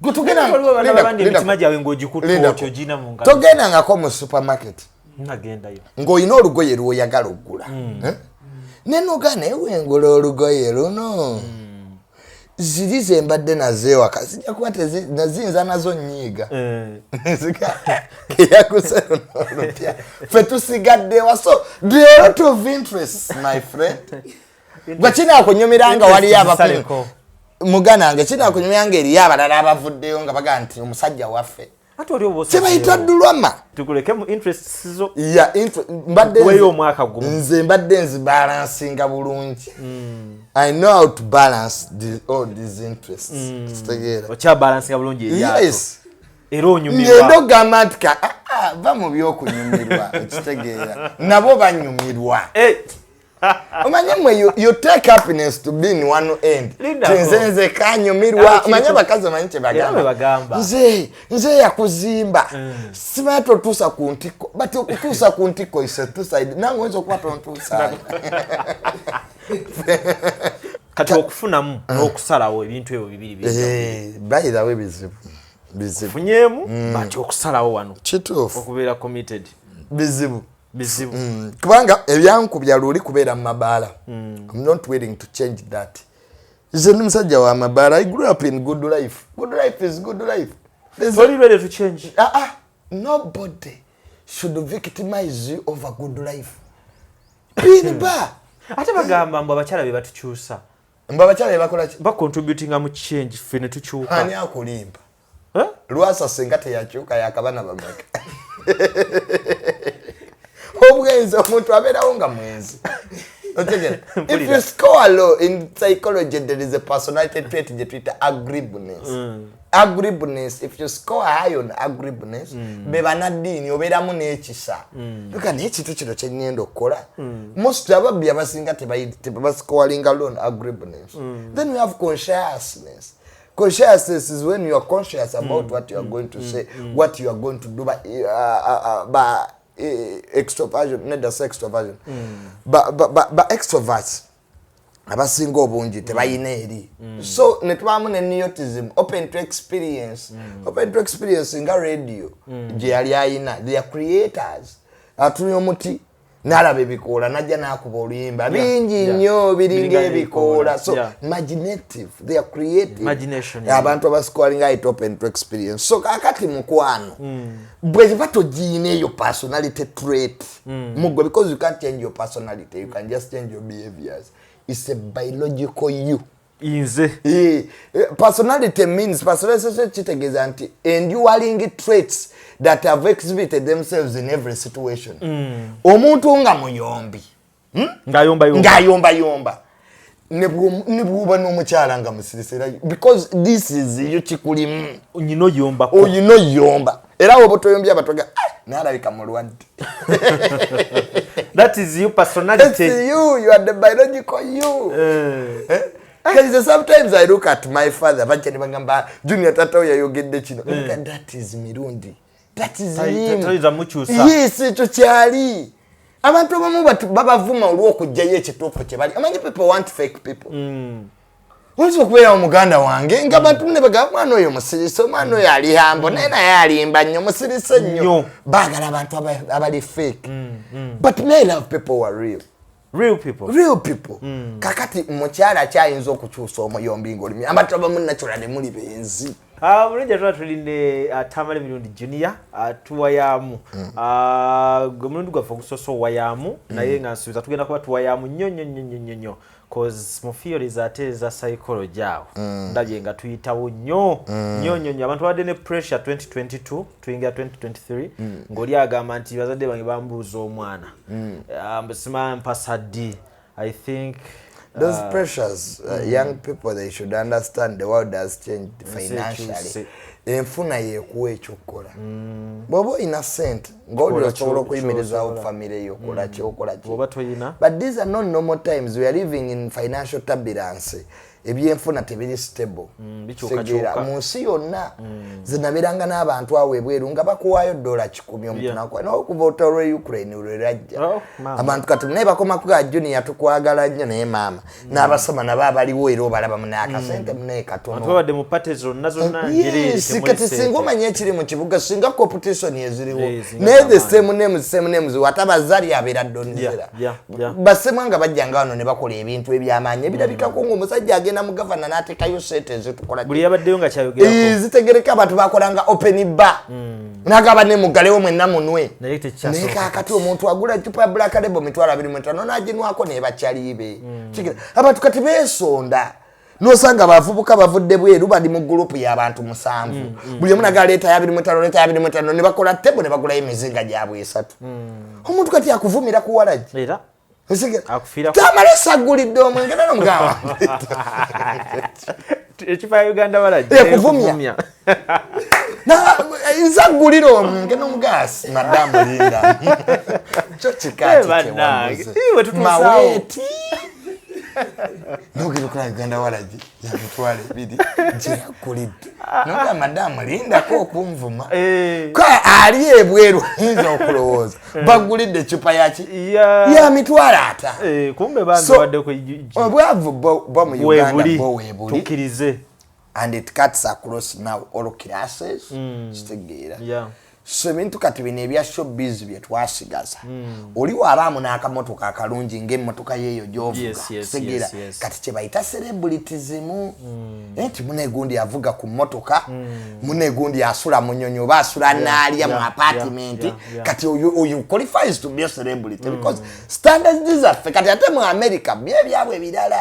[SPEAKER 1] Gwe togenda-
[SPEAKER 2] Waliwo abaana
[SPEAKER 1] linda-
[SPEAKER 2] b'abandi
[SPEAKER 1] linda-
[SPEAKER 2] emitima gyabwe ng'ogikutte
[SPEAKER 1] linda-
[SPEAKER 2] otyo ogirina mu ngalo.
[SPEAKER 1] Togendangako mu supermarket
[SPEAKER 2] Nagendayo.
[SPEAKER 1] ng'olina olugoye lw'oyagala oggula, eh? Nenuga naye wengula olugoye luno, ziri ze mbadde nazo ewaka zijja kuba naziyinza nazo nnyiiga. Keyaguse luno olupya, ffe tusigaddewa. So there are a lot of interests, my friend. Gwe kinaakunyumira nga waliyo
[SPEAKER 2] Zisaleko.
[SPEAKER 1] Muganda wange, kinaakunyumira nga eriyo abalala abavuddeyo nga bagaa nti omusajja waffe.
[SPEAKER 2] Ate oli oba
[SPEAKER 1] Kyebayita
[SPEAKER 2] osazeewo.
[SPEAKER 1] Dulwama.
[SPEAKER 2] Tukuleke mu interests zo.
[SPEAKER 1] Ya, mbadde
[SPEAKER 2] Weeyo omwaka gumu.
[SPEAKER 1] Nze mbadde nzibalansinga bulungi. I know how to balance all these interests. Kitegeera?
[SPEAKER 2] Okyabalansinga bulungi eryato.
[SPEAKER 1] Yes.
[SPEAKER 2] Era onyumirwa.
[SPEAKER 1] Ngenda okugamba nti ka ah, ah, va mu byokunyumirwa, okitegeera, nabo banyumirwa.
[SPEAKER 2] Eh,
[SPEAKER 1] Omanye mwe you take happiness to be in one end.
[SPEAKER 2] Lindako.
[SPEAKER 1] Ti nze kanyumirwa. Omanye abakazi, omanyi
[SPEAKER 2] Era bwe bagamba.
[SPEAKER 1] Nze yakuzimba, simanyi totuusa ku ntikko, but okutuusa ku ntikko is a two side. Nange oyinza okuba tontuusaayo.
[SPEAKER 2] Kati okufunamu n'okusalawo, ebintu ebyo bibiri biri.
[SPEAKER 1] Eh, by the way, bizibu, bizibu.
[SPEAKER 2] Funyeemu bati okusalawo wano
[SPEAKER 1] Kituufu.
[SPEAKER 2] okubeera committed.
[SPEAKER 1] Bizibu.
[SPEAKER 2] Bizibu.
[SPEAKER 1] Kubanga ebyankubya luli kubeera mu mabaala. I'm not willing to change that. Nze ndi musajja wa mabaala. I grew up in good life. Good life is good life.
[SPEAKER 2] Toli ready to change.
[SPEAKER 1] Ah, ah, nobody should victimize you over good life. Pin bar.
[SPEAKER 2] Ate bagamba mbu abakyala be batukyusa.
[SPEAKER 1] Mbu abakyala bebakola ki?
[SPEAKER 2] Bacontributinga mu change, ffe ne tukyuka.
[SPEAKER 1] Ani akulimba?
[SPEAKER 2] Eh?
[SPEAKER 1] Lwasa senga teyakyuka, yakabana bameka? Obwenzi, omuntu abeerawo nga mwenzi. Otegera? If you score low in psychology, there is a personality trait gye tuyita agreeableness. Agreeableness, if you score high on agreeableness, be banaddiini, obeeramu n'ekisa. Luka naye ekintu kino kyeŋŋenda okukola, most ababbi abasinga tebascoringa low on agreeableness. Then we have consciousness. Consciousness is when you are conscious about what you are going to say, what you are going to do. But extroversion, nedda, say extroversion, but extroverts abasinga obungi tebayina eri. So netubaamu ne neuroticism, open to experience. Open to experience nga radio gye yali ayina. They are creators. Atuli omuti n'alaba ebikoola, najja n'akuba oluyimba bingi nnyo biringa
[SPEAKER 2] Biringa
[SPEAKER 1] ebikoola. So imaginative, they are creative.
[SPEAKER 2] Imagination, yeah.
[SPEAKER 1] Abantu abascoringa it open to experience. So kakati mukwano, bwe ba togiina eyo personality trait mugwe, because you can't change your personality, you can just change your behaviors. It's a biological you.
[SPEAKER 2] Nze.
[SPEAKER 1] Personality means, personality kitegeeza nti enduring traits that have exhibited themselves in every situation. Omuntu nga muyombi,
[SPEAKER 2] Ng'ayombayomba.
[SPEAKER 1] Ng'ayombayomba, ne bw'oba n'omukyala nga musirise, because this is yo, kikulimu.
[SPEAKER 2] Nyina oyombako.
[SPEAKER 1] Oyina oyomba, era woba toyombye abatoga, naalabika mulwadde.
[SPEAKER 2] That is you.
[SPEAKER 1] That's
[SPEAKER 2] Personality.
[SPEAKER 1] you are the biological you.
[SPEAKER 2] Eh.
[SPEAKER 1] Because sometimes I look at my father, bajja ne bagamba, "Junior, tata we yayogedde kino." Look at that, is Mirundi, that is him.
[SPEAKER 2] Toyinza mukyusa.
[SPEAKER 1] Yes, ekyo kyali. Abantu abamu babavuma olw'okugjayo ekituufu kye bali. Amanyi, people want fake people. Oyinza okubeera muganda wange nga bantu ne bagamba, "Omwana oyo musirise, omwana oyo ali hambo," naye alimba nnyo, musirise nnyo.
[SPEAKER 2] Nnyo.
[SPEAKER 1] Baagala abantu abali fake, but me, I love people who are real.
[SPEAKER 2] Real people.
[SPEAKER 1] Real people. Kakati mukyala kyayinza okukyusa omuyombi ngaolimi, abantu abamu natural muli benzi.
[SPEAKER 2] Ah, mulungi, tuba tuli ne Tamale Mirundi Junior, tuwayaamu. Gwe mulundi gwaffe ogusoose owayaamu, naye nga nsuubiza tugenda kuba tuwayaamu nnyo nnyo nnyo nnyo nnyo nnyo, cause mu theories ate eza psychology awo ndabye nga tuyitawo nnyo nnyo nnyo nnyo. Abantu babadde ne pressure 2022, tuyingira 2023, ng'oli agamba nti bazadde bange bambuuza omwana, sima mpasa ddi, I think.
[SPEAKER 1] Those pressures, young people, they should understand the world has changed financially.
[SPEAKER 2] Ekyuse.
[SPEAKER 1] Enfuna yekuwa ekyokukola. Bw'oba olina sente ng'oli
[SPEAKER 2] Kola
[SPEAKER 1] osobola okuyimirizaawo
[SPEAKER 2] kyosobola.
[SPEAKER 1] Famire yo, kola kyokola ki.
[SPEAKER 2] Bw'oba toyina.
[SPEAKER 1] But these are not normal times. We are living in financial turbulence. Ebyenfuna tebiri stable.
[SPEAKER 2] Bikyukakyuka.
[SPEAKER 1] Tegeera, mu nsi yonna zenabeeranga n'abantu awo ebweru nga bakuwaayo $100 omuntu nakuwa, naye okuva olutalo lwe Ukraine lwe lwajja,
[SPEAKER 2] Oh, maama.
[SPEAKER 1] abantu kati naye bakoma kuga, "Junior, tukwagala nnyo," naye maama n'abasoma nabo abaliwo era obalaba munaye akasente munaye katono.
[SPEAKER 2] Abantu babadde mu party zonna zonna njereere.
[SPEAKER 1] Yes,
[SPEAKER 2] Temuli
[SPEAKER 1] kati
[SPEAKER 2] ssente.
[SPEAKER 1] singa omanye ekiri mu kibuga, singa competition eziriwo,
[SPEAKER 2] Singa
[SPEAKER 1] naye the
[SPEAKER 2] z'amaanyi.
[SPEAKER 1] same names, same names, watabazali abeera Donzera. Basemwa nga bajjanga wano ne bakola ebintu ebyamaanyi ebirabikako ngaomusajja agenda mu gavana n'ateekayo sente ezitukola.
[SPEAKER 2] Buli yabaddeyo nga kyayogerako.
[SPEAKER 1] Zitegereka abantu bakolanga open bar, nagaba ne mugalewo mwenna munwe.
[SPEAKER 2] Naye tekyasoboka.
[SPEAKER 1] Naye kakati omuntu agula ecupa ya Black Label 25,000 n'aginwako nebakyalibe. Kigera, abantu kati beesonda, nosanga abavubuka bavudde bweru bali mu gurupu y'abantu musanvu, buli omu naga leeta ya 25, leeta ya 25, ne bakola table ne bagulayo emizinga gyabwe esatu. Omuntu kati akuvumira ku walagi.
[SPEAKER 2] Era Akufiirako.
[SPEAKER 1] Tamale sagulidde omwenge nanomugamba.
[SPEAKER 2] Ekifa ya Uganda walagi.
[SPEAKER 1] Ekuvumya. Nze aggulira omwenge n'omugaasi, madamu linda kyo.
[SPEAKER 2] Eh, bannange. Eh, we tutuusaawo.
[SPEAKER 1] Maweeti nogera okola Uganda walagi ya 20,000 gyeyaggulidde, noga madamu lindako okunvuma.
[SPEAKER 2] Eh.
[SPEAKER 1] Ka ali ebweru ayinza okulowooza bagulidde ecupa yaki ya 50,000.
[SPEAKER 2] Eh, kumbe bambi
[SPEAKER 1] So,
[SPEAKER 2] badde ku
[SPEAKER 1] obwavu bo mu Uganda
[SPEAKER 2] webuli.
[SPEAKER 1] bo weebuli.
[SPEAKER 2] Tukkirize.
[SPEAKER 1] And it cuts across now all classes, kitegeera? So ebintu kati bino ebya showbiz bye twasigaza, oli waabaamu n'akamotoka akalungi ng'emmotoka yeeyo gy'ovuga, kitegeera?
[SPEAKER 2] Yes.
[SPEAKER 1] Kati kye bayita celebritism, nti muneegundi avuga ku mmotoka, muneegundi asula mu nyonyi oba asula n'alya mu apartment. Kati oyo qualifies to be a celebrity because standards zaffe kati ate mu America byo ebyabwe birala.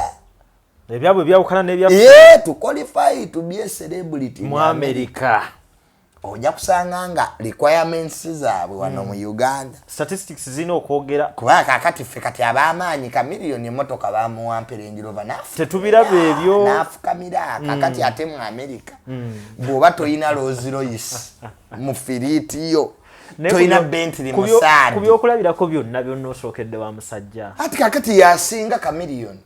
[SPEAKER 2] Ebyabwe byawukana n'ebyaffe.
[SPEAKER 1] Yeah, to qualify to be a celebrity
[SPEAKER 2] mu America,
[SPEAKER 1] ojja kusanga nga requirements zaabwe wano mu Uganda
[SPEAKER 2] statistics zirina okwogera.
[SPEAKER 1] Kubanga kakati ffe kati ab'amaanyi, Kamiliyoni emotoka bamuwampa Range Rover.
[SPEAKER 2] Tetubiraba ebyo.
[SPEAKER 1] N'afukamira. Kakati ate mu America bw'oba toyina Rolls Royce mu fleet yo,
[SPEAKER 2] Naye
[SPEAKER 1] toyina Bentley
[SPEAKER 2] ku
[SPEAKER 1] musaadi.
[SPEAKER 2] byokulabirako byonna byonna osookedde wa musajja.
[SPEAKER 1] Ati kakati yasinga Kamiliyoni.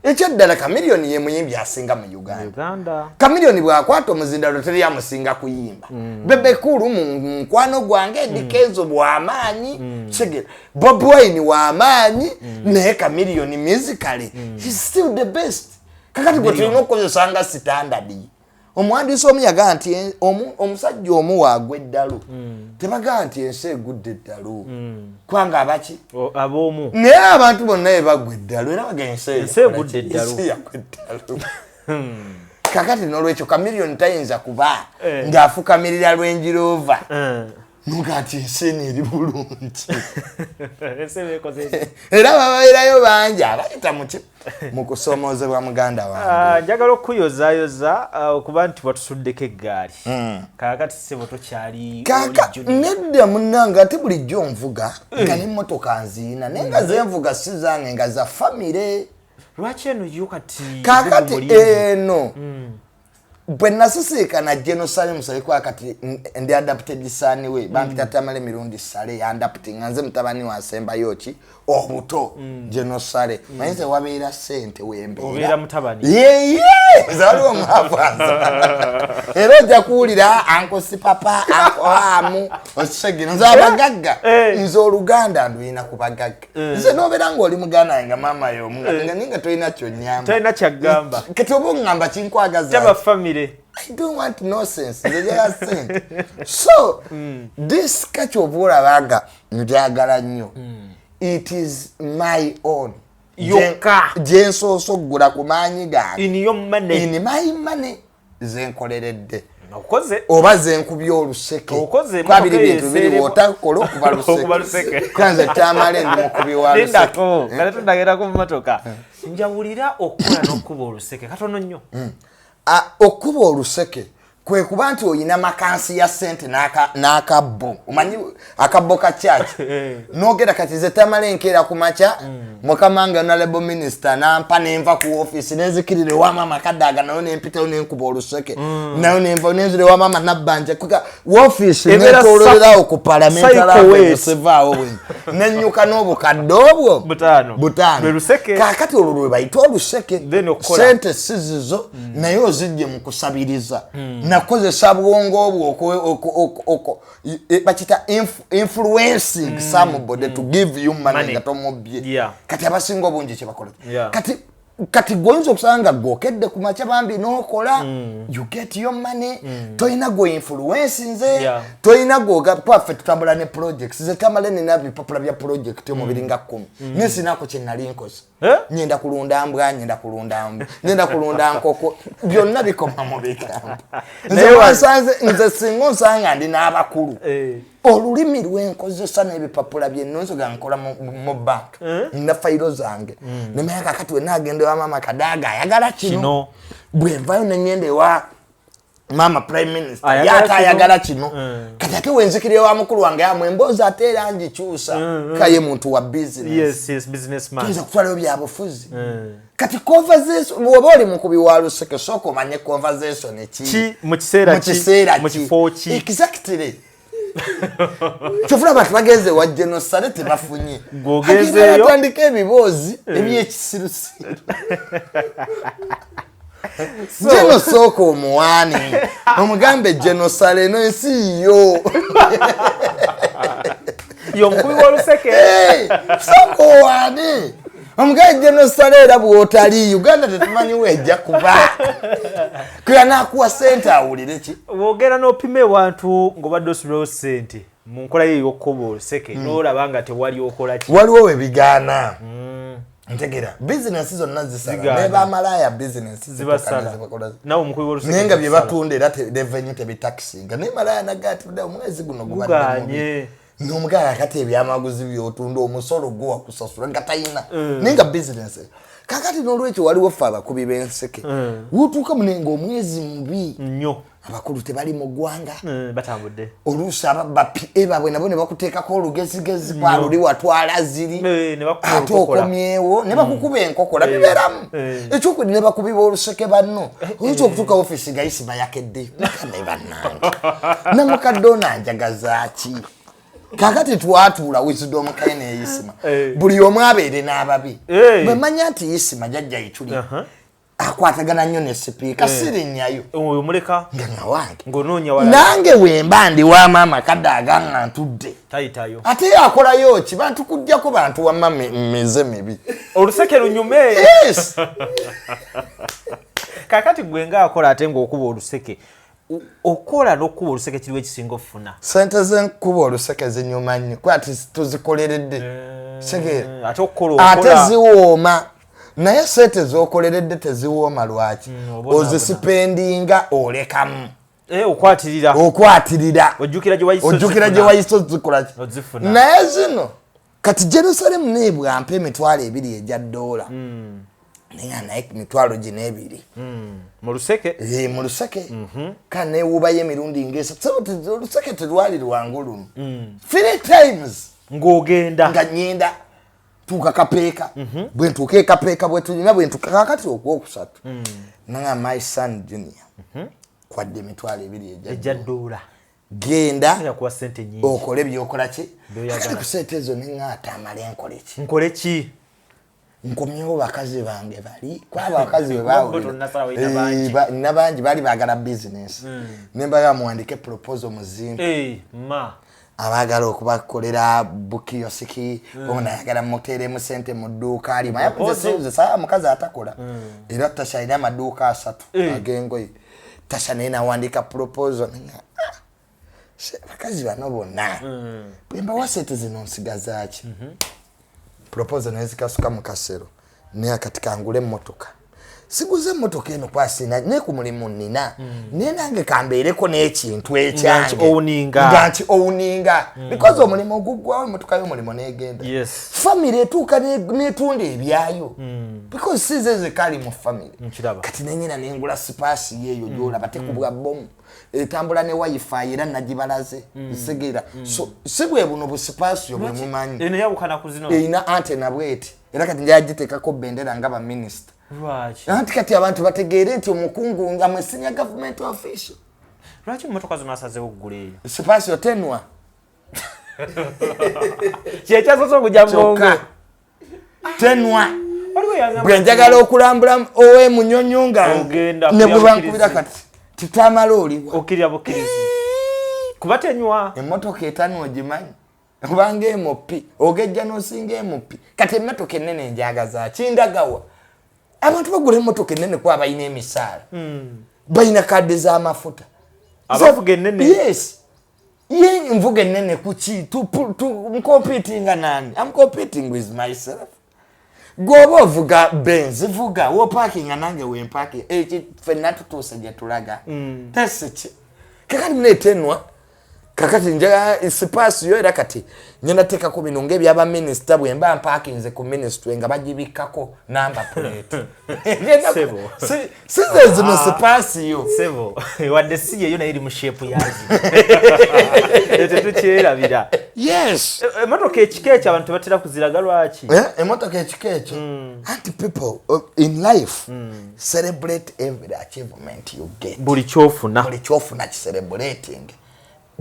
[SPEAKER 1] Ekyaddala Kamiliyoni ye muyimbi asinga mu Uganda.
[SPEAKER 2] Uganda.
[SPEAKER 1] Kamiliyoni bw'akwata omuzindalo teri amusinga kuyimba. Bebe Cool mu mukwano gwange, Eddy Kenzo bw'amaanyi, kigera Bobi Wine w'amaanyi, naye Kamiliyoni musically he's still the best. Kakati gwe tulina okukozesa nga standard. Omuwandiisi omu yagaa nti omusajja omu waagwa eddalu, tebagaa nti ensi egudde eddalu, kubanga abaki
[SPEAKER 2] Ab'omu.
[SPEAKER 1] Naye abantu bonna ebagwa eddalu era baga ensi
[SPEAKER 2] Ensi egudde eddalu.
[SPEAKER 1] Ensi yagwa eddalu. Kakati nolwekyo Kamiliyoni tayinza kuba ng'afukamirira Range Rover nuga nti ensi eno eri bulungi.
[SPEAKER 2] Ensi ebeekoze.
[SPEAKER 1] Era bababeerayo bangi abayita muki mu kusomoozebwa, muganda wange.
[SPEAKER 2] Ah, njagala okukuyozaayoza okuba nti watusuddeko eggaali. Kaakati ssebo tokyali
[SPEAKER 1] Kaka
[SPEAKER 2] oli junior.
[SPEAKER 1] Nedda munnange, ate bulijjo nvuga nga nemmotoka nziina, naye nga zenvuga si zange, nga za famire.
[SPEAKER 2] Lwaki eno yo kati?
[SPEAKER 1] Kakati
[SPEAKER 2] Mulingi?
[SPEAKER 1] eno bwe nasisinkana General Salim Saleh, kuba kati ndi adopted son we, bampita Tamale emirundi Saleh, yandapti nga nze mutabani wansembayo ki obuto. General Saleh, manyi nze wabeera ssente wembeera.
[SPEAKER 2] Obeera mutabani.
[SPEAKER 1] Yeye, nze waliwo omwavu azaala era ojja kuwulira uncle Sipapa, uncle Hamu, okisegera? Nze abagagga, nze oluganda ndulina ku bagagga. Nze nobeera ngaoli muganda wange nga maama yomu nga ninga tolina kyonyamba.
[SPEAKER 2] Talina kyagamba.
[SPEAKER 1] Kati oba oŋŋamba kinkwagaza.
[SPEAKER 2] Taba famire.
[SPEAKER 1] I don't want nonsense. Nze njagala sente. So this kati oba olaba nga njagala nnyo, it is my own.
[SPEAKER 2] Yokka.
[SPEAKER 1] Gye nsoose okugula ku maanyi gange.
[SPEAKER 2] In your money.
[SPEAKER 1] In my money, zenkoleredde.
[SPEAKER 2] Okoze.
[SPEAKER 1] Oba zenkubye oluseke.
[SPEAKER 2] Okoze,
[SPEAKER 1] Kuba biri
[SPEAKER 2] emotoka
[SPEAKER 1] bintu biri
[SPEAKER 2] eseereko.
[SPEAKER 1] bw'otakola okuba
[SPEAKER 2] Okuba
[SPEAKER 1] luseke.
[SPEAKER 2] luseke.
[SPEAKER 1] Kwanze Tamale ndi mukubi wa luseke.
[SPEAKER 2] Lindako kale tundagenda ku mmotoka, njawulira okukola n'okkuba oluseke katono nnyo.
[SPEAKER 1] Ah, okuba oluseke Kwe kuba nti oyina makansi ya sente n'akabbo, omanyi akabbo ka church, nogera kati ze tamala enkeera ku makya, mukama nga honorable minister nampa, nenva ku office nenzikirira ewa maama Kadaaga, nayo nempitayo nenkuba oluseke, nayo nenva nenzira ewa maama Nabbanja kuka office,
[SPEAKER 2] Ebeera
[SPEAKER 1] netololerawo ku
[SPEAKER 2] cycle wait.
[SPEAKER 1] Parliamentary bwe nenyuka n'obukadde obwo
[SPEAKER 2] Butaano.
[SPEAKER 1] butaano.
[SPEAKER 2] Lwe luseke.
[SPEAKER 1] Kaakati olwo lwe bayita oluseke.
[SPEAKER 2] Then okukola.
[SPEAKER 1] Sente si zizo, naye ozijje mu kusabiriza nakozesa bwongo obwo bakita influencing somebody to give you money
[SPEAKER 2] Money.
[SPEAKER 1] nga tomubbye. Kati abasinga obungi kyebakola, kati gwoyinza okusanga nga gwokedde ku makya bambi n'okola, you get your money, tolina gwe influence nze, tolina gwoga kwaffe. Tutambula ne projects zetamale, nina bipapula bya project omubiri nga 10, naye sinako kyenali nkoze.
[SPEAKER 2] Eh?
[SPEAKER 1] Nyenda kulunda mbwa, nyenda kulunda mbwa, nyenda kulunda nkoko, byonna bikoma mu bigambo. Nze
[SPEAKER 2] Naye
[SPEAKER 1] wansanze nze singa onsanga ndi n'abakulu, olulimi lwenkozesa n'ebipapula byennonsoga nkola mu banka, nina fayiro zange, nemanya kakati wenna agenda ewa maama Kadaaga ayagala kino,
[SPEAKER 2] Kino.
[SPEAKER 1] Bwenvayo neŋŋenda ewa maama prime minister,
[SPEAKER 2] Ayagala
[SPEAKER 1] ye ate
[SPEAKER 2] kino.
[SPEAKER 1] ayagala kino. Kati ate wenzikira ewa mukulu wange amwe emboozi ate era ngikyusa kaye muntu wa business.
[SPEAKER 2] Yes, businessman.
[SPEAKER 1] Tuyinza kutwalayo byabufuzi. Kati conversation, bw'oba oli mukubi wa luseke, sooka omanye conversation ki
[SPEAKER 2] Ki, mu kiseera
[SPEAKER 1] mu
[SPEAKER 2] ki,
[SPEAKER 1] kiseera
[SPEAKER 2] mu
[SPEAKER 1] ki.
[SPEAKER 2] kifo ki.
[SPEAKER 1] Exactly. Kyovula abantu bagenze wa genosale tebafunye.
[SPEAKER 2] Gw'ogenzeeyo?
[SPEAKER 1] Agenda atandika ebiboozi ebyekisirusiru. Geno sooka omuwaani omugambe, genosale eno ensi yo.
[SPEAKER 2] Y'omukubi w'oluseke.
[SPEAKER 1] Hey, sooka owaane omugambe genosale, era bw'otali Uganda tetumanyi wejja kuba kuya nakuwa sente awulire ki.
[SPEAKER 2] Bw'ogenda n'opima ewantu ng'obadde osubirawo ssente mu nkola ye ey'okkuba oluseke, n'olaba nga tewali, okola ki?
[SPEAKER 1] Waliwo we bigaana. Ntegera bizinesi zonna zisala.
[SPEAKER 2] Zigaana.
[SPEAKER 1] Ne bamalaaya bizinesi
[SPEAKER 2] Zibasala. Nawe omukubi w'oluseke
[SPEAKER 1] naye nga bye
[SPEAKER 2] zibasala.
[SPEAKER 1] batunda era revenue tebitakisinga, naye malaya naga ati "Budde omwezi guno gubadde mubi."
[SPEAKER 2] Guganye.
[SPEAKER 1] N'omugaga kati ebyamaguzi byotunda omusolo gwo wakusasula nga tayina, naye nga bizinesi. Kakati n'olwekyo waliwo ffe abakubi b'enseke, wotuuka mune nga omwezi mubi,
[SPEAKER 2] nnyo,
[SPEAKER 1] abakulu tebali mu ggwanga,
[SPEAKER 2] batambudde.
[SPEAKER 1] Oluusi aba PA baabwe nabo ne bakuteekako olugezigezi kwaluli watwala ziri,
[SPEAKER 2] Ne bakukuba
[SPEAKER 1] ate
[SPEAKER 2] olukokola.
[SPEAKER 1] okomyewo ne bakukuba enkokola, bibeeramu. Ekyokubiri ne bakubiba oluseke banno, oyinza okutuuka ofiisi nga Isima yakedde mukame bannange namukadde ono anjagaza ki. Kakati twatuula Wisdom Kaye ne Isima, buli omu abeere n'ababi. Bwe manya nti Isima jajja Ituli akwatagana nnyo ne sipiika, sirinnyayo
[SPEAKER 2] Oyo muleka.
[SPEAKER 1] nga nawange
[SPEAKER 2] Ng'onoonya walala.
[SPEAKER 1] Nange wemba ndi wa maama Kadaaga nga ntudde,
[SPEAKER 2] Tayitayo.
[SPEAKER 1] Ate akolayo ki? Bantu kujjako bantu wamma mize mibi.
[SPEAKER 2] Oluseke lunyume.
[SPEAKER 1] Yes.
[SPEAKER 2] Kakati gwe ngaakola ate ng'okuba oluseke, okola n'okukuba oluseke, kiriwo ekisinga okufuna?
[SPEAKER 1] Sente zenkuba oluseke zinyuma nnyo kuba tuzikoleredde. Kitegeera?
[SPEAKER 2] Ate okukola
[SPEAKER 1] Ate
[SPEAKER 2] okola.
[SPEAKER 1] ziwooma, naye sente zokoleredde teziwooma. Lwaki?
[SPEAKER 2] Obonaabona.
[SPEAKER 1] Ozisipendinga olekamu.
[SPEAKER 2] Okwatirira.
[SPEAKER 1] Okwatirira.
[SPEAKER 2] Ojjukira gye wayise
[SPEAKER 1] Ojjukira gye
[SPEAKER 2] ozifuna.
[SPEAKER 1] wayise ozikola ki?
[SPEAKER 2] Ozifuna.
[SPEAKER 1] Naye zino kati Jerusalemu naye bwampa 20,000 egya dola, naye naye 20,000 gino
[SPEAKER 2] Mu luseke.
[SPEAKER 1] Eh, mu luseke kandi newubayo emirundi ngaesatu. Sebo, oluseke telwali lwangu luno, three times.
[SPEAKER 2] Ng'ogenda.
[SPEAKER 1] Nga nyenda tuuka Kapeeka, bwe ntuuka ekapeeka bwe tulina bwe ntuuka kakati okwokusatu, nanga my son Junior kwadde 20,000
[SPEAKER 2] egya
[SPEAKER 1] egya
[SPEAKER 2] dola,
[SPEAKER 1] genda
[SPEAKER 2] yakuwa sente nyingi.
[SPEAKER 1] Okole byokola ki.
[SPEAKER 2] Byoyagala.
[SPEAKER 1] Akati ku sente ezo neŋŋaata amale nkole ki?
[SPEAKER 2] Nkole ki?
[SPEAKER 1] Nkomyewo bakazi bange bali kwaba abakazi bwe
[SPEAKER 2] Bo tonnasalawo, olina bangi.
[SPEAKER 1] Nina bangi, baali baagala bizinesi, nembaga muwandike proposal muzimpe.
[SPEAKER 2] Ma
[SPEAKER 1] Abaagala okubakolera bukiyosiki, ono ayagala muteeremu sente mu dduuka lye.
[SPEAKER 2] Proposal.
[SPEAKER 1] Saa mukazi atakola era Tasha alina amaduuka 3 ag'engoye. Tasha naye nawandika proposal. Nenga, "Ah, bakazi bano bonna bwe mbawa sente zino nsigazaaki?" Proposal nezikasuka mu kasero, naye akati kangule emmotoka. Siguze emmotoka eno kwasina naye ku mulimu nnina, naye nange kambeereko n'ekintu ekyange
[SPEAKER 2] Nga nki-owninga.
[SPEAKER 1] nga nki owninga, because omulimu oguggwawo, emmotoka y'omulimu n'egenda. Family etuuka n'etunda ebyayo, because size zekali mu family.
[SPEAKER 2] Nkiraba.
[SPEAKER 1] Kati nenyina nengula Spacio eyo gyolaba, tekubwa bomu, etambula ne WiFi, era nagibalaze nsegeera. So si bwe buno bu Spacio bwe mumanyi.
[SPEAKER 2] Eno yawukana ku zino.
[SPEAKER 1] Erina antenna bweti, era kati njagiteekako bendera nga baminisita.
[SPEAKER 2] Lwaki?
[SPEAKER 1] Anti kati abantu bategeere nti omukungu nga mwe senior government official.
[SPEAKER 2] Lwaki emmotoka zino asazeewo okugula eyo?
[SPEAKER 1] Spacio tenwa.
[SPEAKER 2] Kyekyasoose okujja mu bwongo.
[SPEAKER 1] Kyokka tenwa.
[SPEAKER 2] Waliwo eyagamba
[SPEAKER 1] Bwe njagala okulambula owemunyonyo nga
[SPEAKER 2] Ogenda
[SPEAKER 1] ne bwe
[SPEAKER 2] kulya
[SPEAKER 1] bankubira
[SPEAKER 2] bukkirizi.
[SPEAKER 1] Kati titamala oliwa.
[SPEAKER 2] Okkirira bukkirizi kuba tenywa.
[SPEAKER 1] Emmotoka etanwa ogimanyi, kubanga emupi ogejja n'osinga emupi. Kati emmotoka ennene njagaza kindagawa? Abantu bagula emmotoka ennene kuba balina emisaala, balina kadde z'amafuta.
[SPEAKER 2] Abavuga ennene?
[SPEAKER 1] Yes, ye nvuga ennene kuki? Ncompetinga nani? I'm competing with myself. Gwoba ovuga Benz, vuga woparkinga, nange wemparking. Eki fenna tutuuse gye tulaga tasiki. Kakati muneetenwa, kakati njaga Spacio, era kati ngenda teekako bino ngaebyabaminisita. Bwe mba mpakinze ku ministry nga bagibikkako number plate.
[SPEAKER 2] Sebo.
[SPEAKER 1] Size zino Spacio.
[SPEAKER 2] Sebo, wadde si yeyo, naye eri mu shape yazi, tetukyerabira.
[SPEAKER 1] Yes.
[SPEAKER 2] Emmotoka ekika ekyo abantu tebatera kuziraga, lwaki?
[SPEAKER 1] Emotoka ekika ekyo, anti people, in life, celebrate every achievement you get.
[SPEAKER 2] Buli kyofuna.
[SPEAKER 1] Buli kyofuna kicelebrating.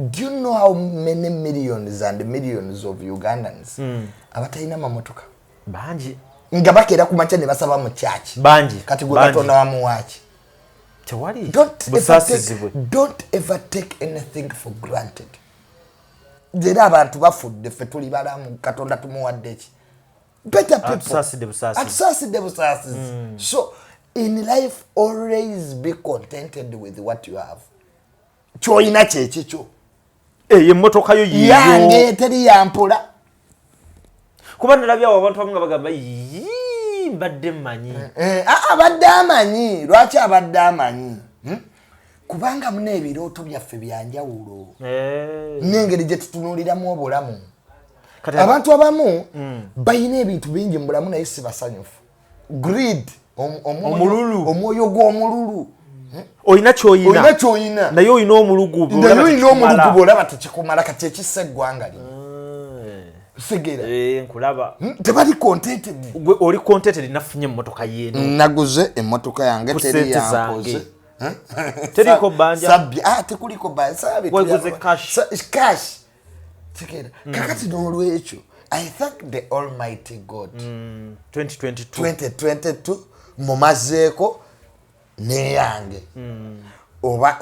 [SPEAKER 1] Do you know how many millions and millions of Ugandans abatalina mamotoka?
[SPEAKER 2] Bangi.
[SPEAKER 1] Nga bakeera ku makya ne basaba mu kyaki.
[SPEAKER 2] Bangi.
[SPEAKER 1] Kati gwe
[SPEAKER 2] Bangi.
[SPEAKER 1] Katonda wamuwaaki?
[SPEAKER 2] Tewali.
[SPEAKER 1] Don't ever
[SPEAKER 2] Busaasizi bwe.
[SPEAKER 1] Don't ever take anything for granted. Era abantu bafudde, ffe tuli balamu. Katonda tumuwadde ki? Better people.
[SPEAKER 2] Atusaasidde busaasizi.
[SPEAKER 1] Atusaasidde busaasizi. So in life, always be contented with what you have. Kyoyina kyekikyo.
[SPEAKER 2] Eyo emmotoka yo yiyo.
[SPEAKER 1] Yange, teri yampola.
[SPEAKER 2] Kuba nalabyawo abantu abamu nga bagamba, "Yii, mbadde mmanyi."
[SPEAKER 1] Eh, abadde amanyi. Lwaki abadde amanyi? Kubanga muna ebirooto byaffe byanjawulo n'engeri gye tutunuuliramu obulamu.
[SPEAKER 2] Kati
[SPEAKER 1] Abantu abamu balina ebintu bingi mu bulamu naye si basanyufu. Greed,
[SPEAKER 2] Omululu.
[SPEAKER 1] Omwoyo gw'omululu.
[SPEAKER 2] Olina kyoyina.
[SPEAKER 1] Olina kyoyina.
[SPEAKER 2] Naye olina omulugu.
[SPEAKER 1] Naye olina omulugu, bwolaba tekikumala. Kati ekissa eggwanga lino, segera.
[SPEAKER 2] Nkulaba.
[SPEAKER 1] Tebali contented.
[SPEAKER 2] Gwe oli contented, nafunye emmotoka yeeno.
[SPEAKER 1] Naguze emmotoka yange.
[SPEAKER 2] Ku
[SPEAKER 1] Teri
[SPEAKER 2] ssente
[SPEAKER 1] yampoze.
[SPEAKER 2] zange. Teriko bbanja?
[SPEAKER 1] Sabye. Ah, tekuliko bbanja. Sabi.
[SPEAKER 2] Waguze cash.
[SPEAKER 1] Cash. Tegeera. Kakati n'olwekyo I thank the Almighty God.
[SPEAKER 2] 2022.
[SPEAKER 1] 2022 mumazeeko neyange, oba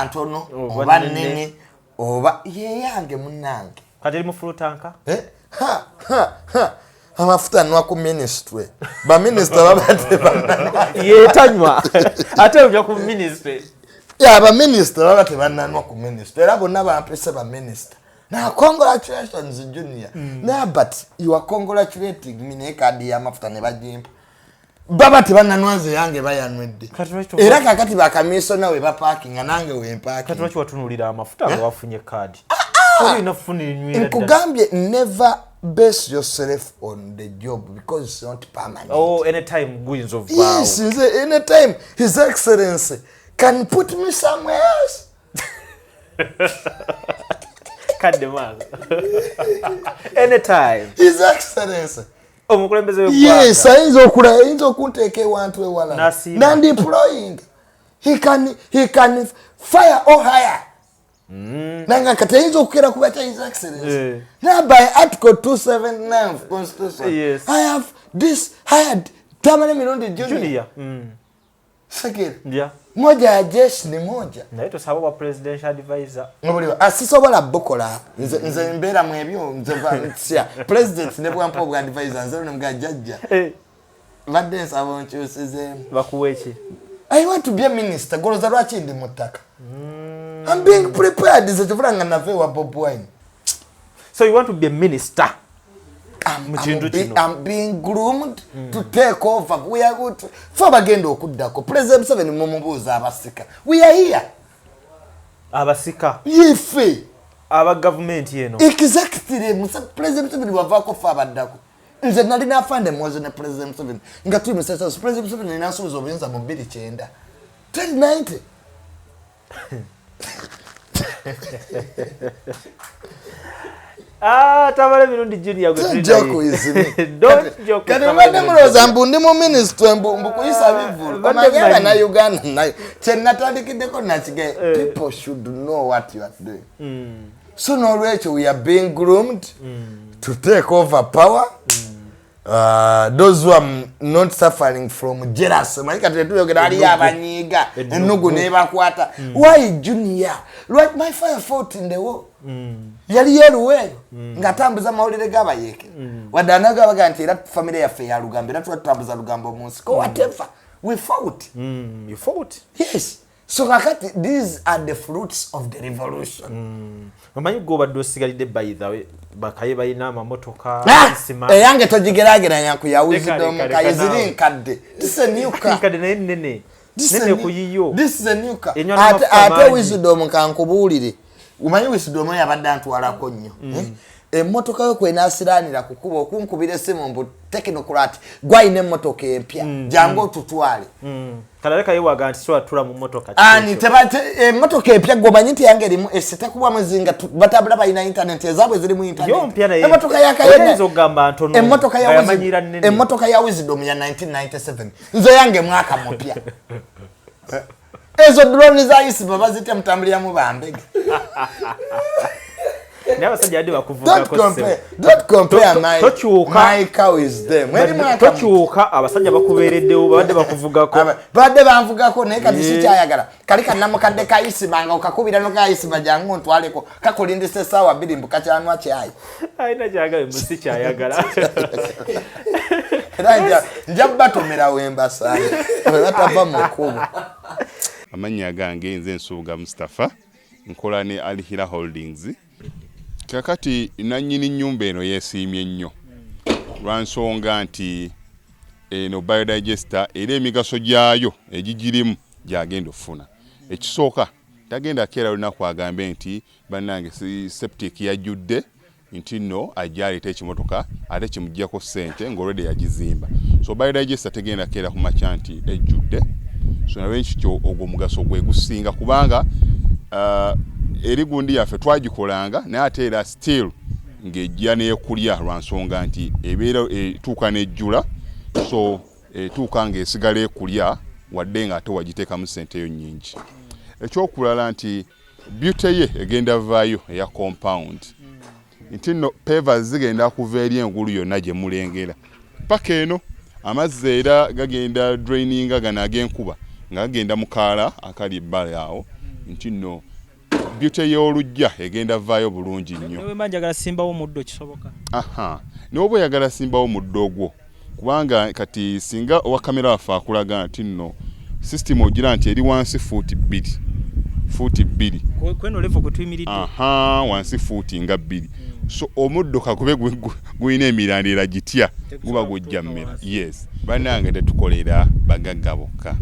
[SPEAKER 1] ntono
[SPEAKER 2] Oba
[SPEAKER 1] oba
[SPEAKER 2] nnene.
[SPEAKER 1] nene, oba yeyange munange.
[SPEAKER 2] Kati eri mu full tank?
[SPEAKER 1] Eh? Ha, ha, ha. Amafuta nwa ku ministry, baminisita baba tebananwa.
[SPEAKER 2] Yetanywa ate ojja ku ministry.
[SPEAKER 1] Abaminisita baba tebananwa ku ministry, era bonna bampise baminisita na congratulations junior. Na but you are congratulating me naye kaadi y'amafuta ne bagimpa, baba tebananwa, nze yange bayanwedde.
[SPEAKER 2] Kati lwaki
[SPEAKER 1] Era kakati bakamisona we bapakinga, nange
[SPEAKER 2] Kati
[SPEAKER 1] wempakinga.
[SPEAKER 2] lwaki watunuulira amafuta nga wafunye kaadi? Oli olina kufunira enywera ddala.
[SPEAKER 1] Nkugambye, never base yourself on the job because it's not permanent.
[SPEAKER 2] Oh, anytime guyinza ovaawo.
[SPEAKER 1] Yes, nze anytime His Excellency can put me somewhere else.
[SPEAKER 2] Kadde maaso, anytime.
[SPEAKER 1] His Excellency.
[SPEAKER 2] Omukulembeze w'eggwanga.
[SPEAKER 1] Yes, ayinza okula, ayinza okunteeka ewantu ewalala.
[SPEAKER 2] N'asiima.
[SPEAKER 1] Nandeploying, he can fire or hire. Nanga kati ayinza okukera kuba kya His Excellency. Now by article 279 of Constitution, I have this hired Tamale Mirundi Junior.
[SPEAKER 2] Junior.
[SPEAKER 1] Sekera.
[SPEAKER 2] Yeah.
[SPEAKER 1] Moja ya jeshi ni moja.
[SPEAKER 2] Naye tosaba bwa presidential advisor?
[SPEAKER 1] Obuliwa asisobola bukola. Nze mbeera mu ebyo, nze ntya president ne bwampa obwa advisor, nze ne jajja. Badde nsaba onkyusizeemu.
[SPEAKER 2] Bakuwa eki?
[SPEAKER 1] I want to be a minister. Goloza lwaki ndi mu ttaka? I'm being prepared. Nze tuvula nga nava ewa Bob Wine.
[SPEAKER 2] So you want to be a minister? Mu kintu kino.
[SPEAKER 1] I'm being groomed to take over. We are good. Fe abagenda okuddako President Museveni, mumubuuza abasika. We are here.
[SPEAKER 2] Abasika?
[SPEAKER 1] Ife.
[SPEAKER 2] Aba gavumenti eno?
[SPEAKER 1] Exactly. President Museveni wavaako, fe abaddako. Nze nalina afande Muhoozi ne President Museveni nga tuli mu State House. President Museveni nansuubiza obuyinza mu 2009, 2090.
[SPEAKER 2] Ah, Tamale Mirundi Junior gwe
[SPEAKER 1] Don't
[SPEAKER 2] tuli
[SPEAKER 1] joke
[SPEAKER 2] naye.
[SPEAKER 1] with me.
[SPEAKER 2] Don't joke with
[SPEAKER 1] Kati
[SPEAKER 2] Tamale
[SPEAKER 1] mbadde
[SPEAKER 2] Mirundi
[SPEAKER 1] mulowooza
[SPEAKER 2] Junior.
[SPEAKER 1] mbu ndi mu minisitule, mbu kuyisa bivulu.
[SPEAKER 2] Mbadde
[SPEAKER 1] Omanyi
[SPEAKER 2] mmanyi.
[SPEAKER 1] Abannayuganda nayo kyenatandikiddeko nakigaye, people should know what you are doing. So n'olwekyo we are being groomed to take over power. Those who are not suffering from jealousy, manyi kati tetuyogera, aliyo abanyiiga ennugu nebakwata. Why Junior? Like my fire fought in the war, yali yeruweero ng'atambuza mawulire g'abayeekera, wadde anagabaga nti era famire yaffe ya lugambo, era tuba tutambuza lugambo mu nsiko, whatever, we fought.
[SPEAKER 2] You fought.
[SPEAKER 1] Yes, so kakati these are the fruits of the revolution.
[SPEAKER 2] Omanyi gwe obadde osigalidde, by the way, bakaye balina amamotoka.
[SPEAKER 1] Ah!
[SPEAKER 2] Isima.
[SPEAKER 1] Eyange togigeraageranya ku ya Wisdom.
[SPEAKER 2] Leka,
[SPEAKER 1] Kaye
[SPEAKER 2] leka
[SPEAKER 1] ziri
[SPEAKER 2] naawe.
[SPEAKER 1] nkadde. This is a new car.
[SPEAKER 2] Nkadde naye nene.
[SPEAKER 1] This is a
[SPEAKER 2] Nene
[SPEAKER 1] new-
[SPEAKER 2] ku yiyo.
[SPEAKER 1] This is a new car.
[SPEAKER 2] Enywa
[SPEAKER 1] Ate
[SPEAKER 2] n'amafuta
[SPEAKER 1] ate
[SPEAKER 2] mangi.
[SPEAKER 1] Wisdom, kankubuulire, omanyi Wisdom oyo abadde antwalako nnyo. Eh? Emmotoka yo kwenaasiraanira ku kkubo okunkubira essimu mbu technocrat gwalina emmotoka empya, jangu otutwale.
[SPEAKER 2] Kalale kayewaga nti sobola tula mu motoka.
[SPEAKER 1] Ani emmotoka empya, gwomanyi nti yange erimu esi tekubwamu zinga batambula balina internet, ezaabwe zirimu internet.
[SPEAKER 2] Yo mpya naye.
[SPEAKER 1] Emmotoka ya
[SPEAKER 2] Oyinza okugamba ntono,
[SPEAKER 1] Emmotoka ya
[SPEAKER 2] nga yamanyiira nnene.
[SPEAKER 1] Emmotoka ya Wisdom ya 1997, nze yange mwaka mupya. Ezo drone za Isima bazitya, mutambuliramu bambege.
[SPEAKER 2] Naye abasajja badde
[SPEAKER 1] Don't
[SPEAKER 2] bakuvugako.
[SPEAKER 1] compare, don't compare
[SPEAKER 2] Tokyuka.
[SPEAKER 1] my car with them. Eri mwaka mupya.
[SPEAKER 2] Tokyuka, abasajja bakubeereddewo, babadde bakuvugako.
[SPEAKER 1] Badde banvugako, naye kati sikyayagala. Kali kannamukadde ka Isima nga okakubira nokayisima, jangu ntwaleko, kakulindisa essaawa 2 mbu kakyanwa kyayi.
[SPEAKER 2] Alina kyagala musi kyayagala.
[SPEAKER 1] Era nja batomera wembasanga bwe batava mu kkubo.
[SPEAKER 3] Amannya gange nze Nsubuga Mustapha, nkola ne Alhira Holdings. Kakati nannyini nnyumba eno yeesiimye nnyo lwa nsonga nti eno biodigester era emigaso gyayo egigirimu gyagenda okufuna. Ekisooka, tagenda keera lunaku agambe nti bannange septic yajjudde, nti nno ajja aleeta ekimotoka ate kimuggyako ssente ng'olwedde yagizimba. So biodigester tegenda keera ku makya nti ejjudde. So nalwekityo ogwo omugaso gwe gusinga, kubanga eri gundi yaffe twagikolanga naye ate era still ng'ejja n'ekulya lwa nsonga nti ebeera etuuka n'ejjula. So etuuka ng'esigala ekulya wadde nga ate wagiteekamu ssente eyo nnyingi. Ekyokulala nti beauty ye egenda vaayo eya compound, nti nno pavers zigenda kuva eri engulu yonna gye mulengera paka eno. Amazzi era gagenda draininga gano ag'enkuba nga gagenda mu kaala akali ebbali awo, nti nno beauty y'oluggya egenda vaayo bulungi nnyo.
[SPEAKER 4] Newemba njagala simbawo omuddo, kisoboka?
[SPEAKER 3] Aha, n'oba oyagala simbawo muddo ogwo, kubanga kati singa owa kamera waffe akulaga nti nno system ogira nti eri wansi fuuti 2, fuuti 2.
[SPEAKER 4] Kweno level kwe tuyimiridde?
[SPEAKER 3] Aha, wansi fuuti nga 2. So omuddo kakube gulina emirandira gitya, guba gujja mmera. Yes, bannange, tetukolera bagagga bokka,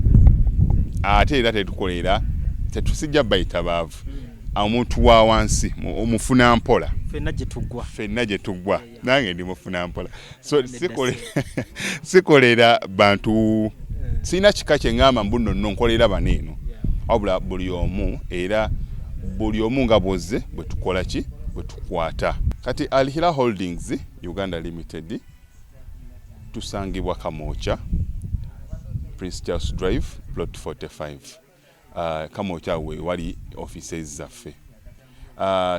[SPEAKER 3] ate era tetukolera, tetusijja bayita baavu. Omuntu wa wansi omufuna mpola.
[SPEAKER 4] Ffenna gye tuggwa.
[SPEAKER 3] Ffenna gye tuggwa, nange ndi mufuna mpola. So sikolera bantu, sirina kika kye ŋŋamba mbu nno nno nkolera bano eno, wabula buli omu, era buli omu nga bwozze bwe tukola ki bwe tukwata. Kati Alhira Holdings Uganda Limited tusangibwa Kamwokya, Prince Charles Drive, plot 45. Kamwokya we wali offices zaffe.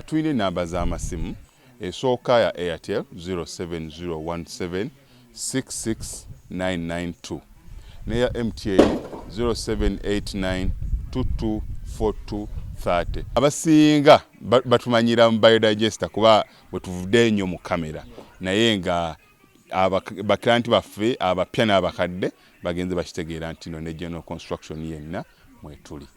[SPEAKER 3] Tulina enamba z'amasimu. Esooka ya Airtel 07017 66992, neya MTN 0789 224230. Abasinga batumanyira mu biodigester kuba bwe tuvudde ennyo mu kamera, naye nga baklienti baffe abapya n'abakadde bagenze bakitegeera nti no ne general construction yenna mwetuli.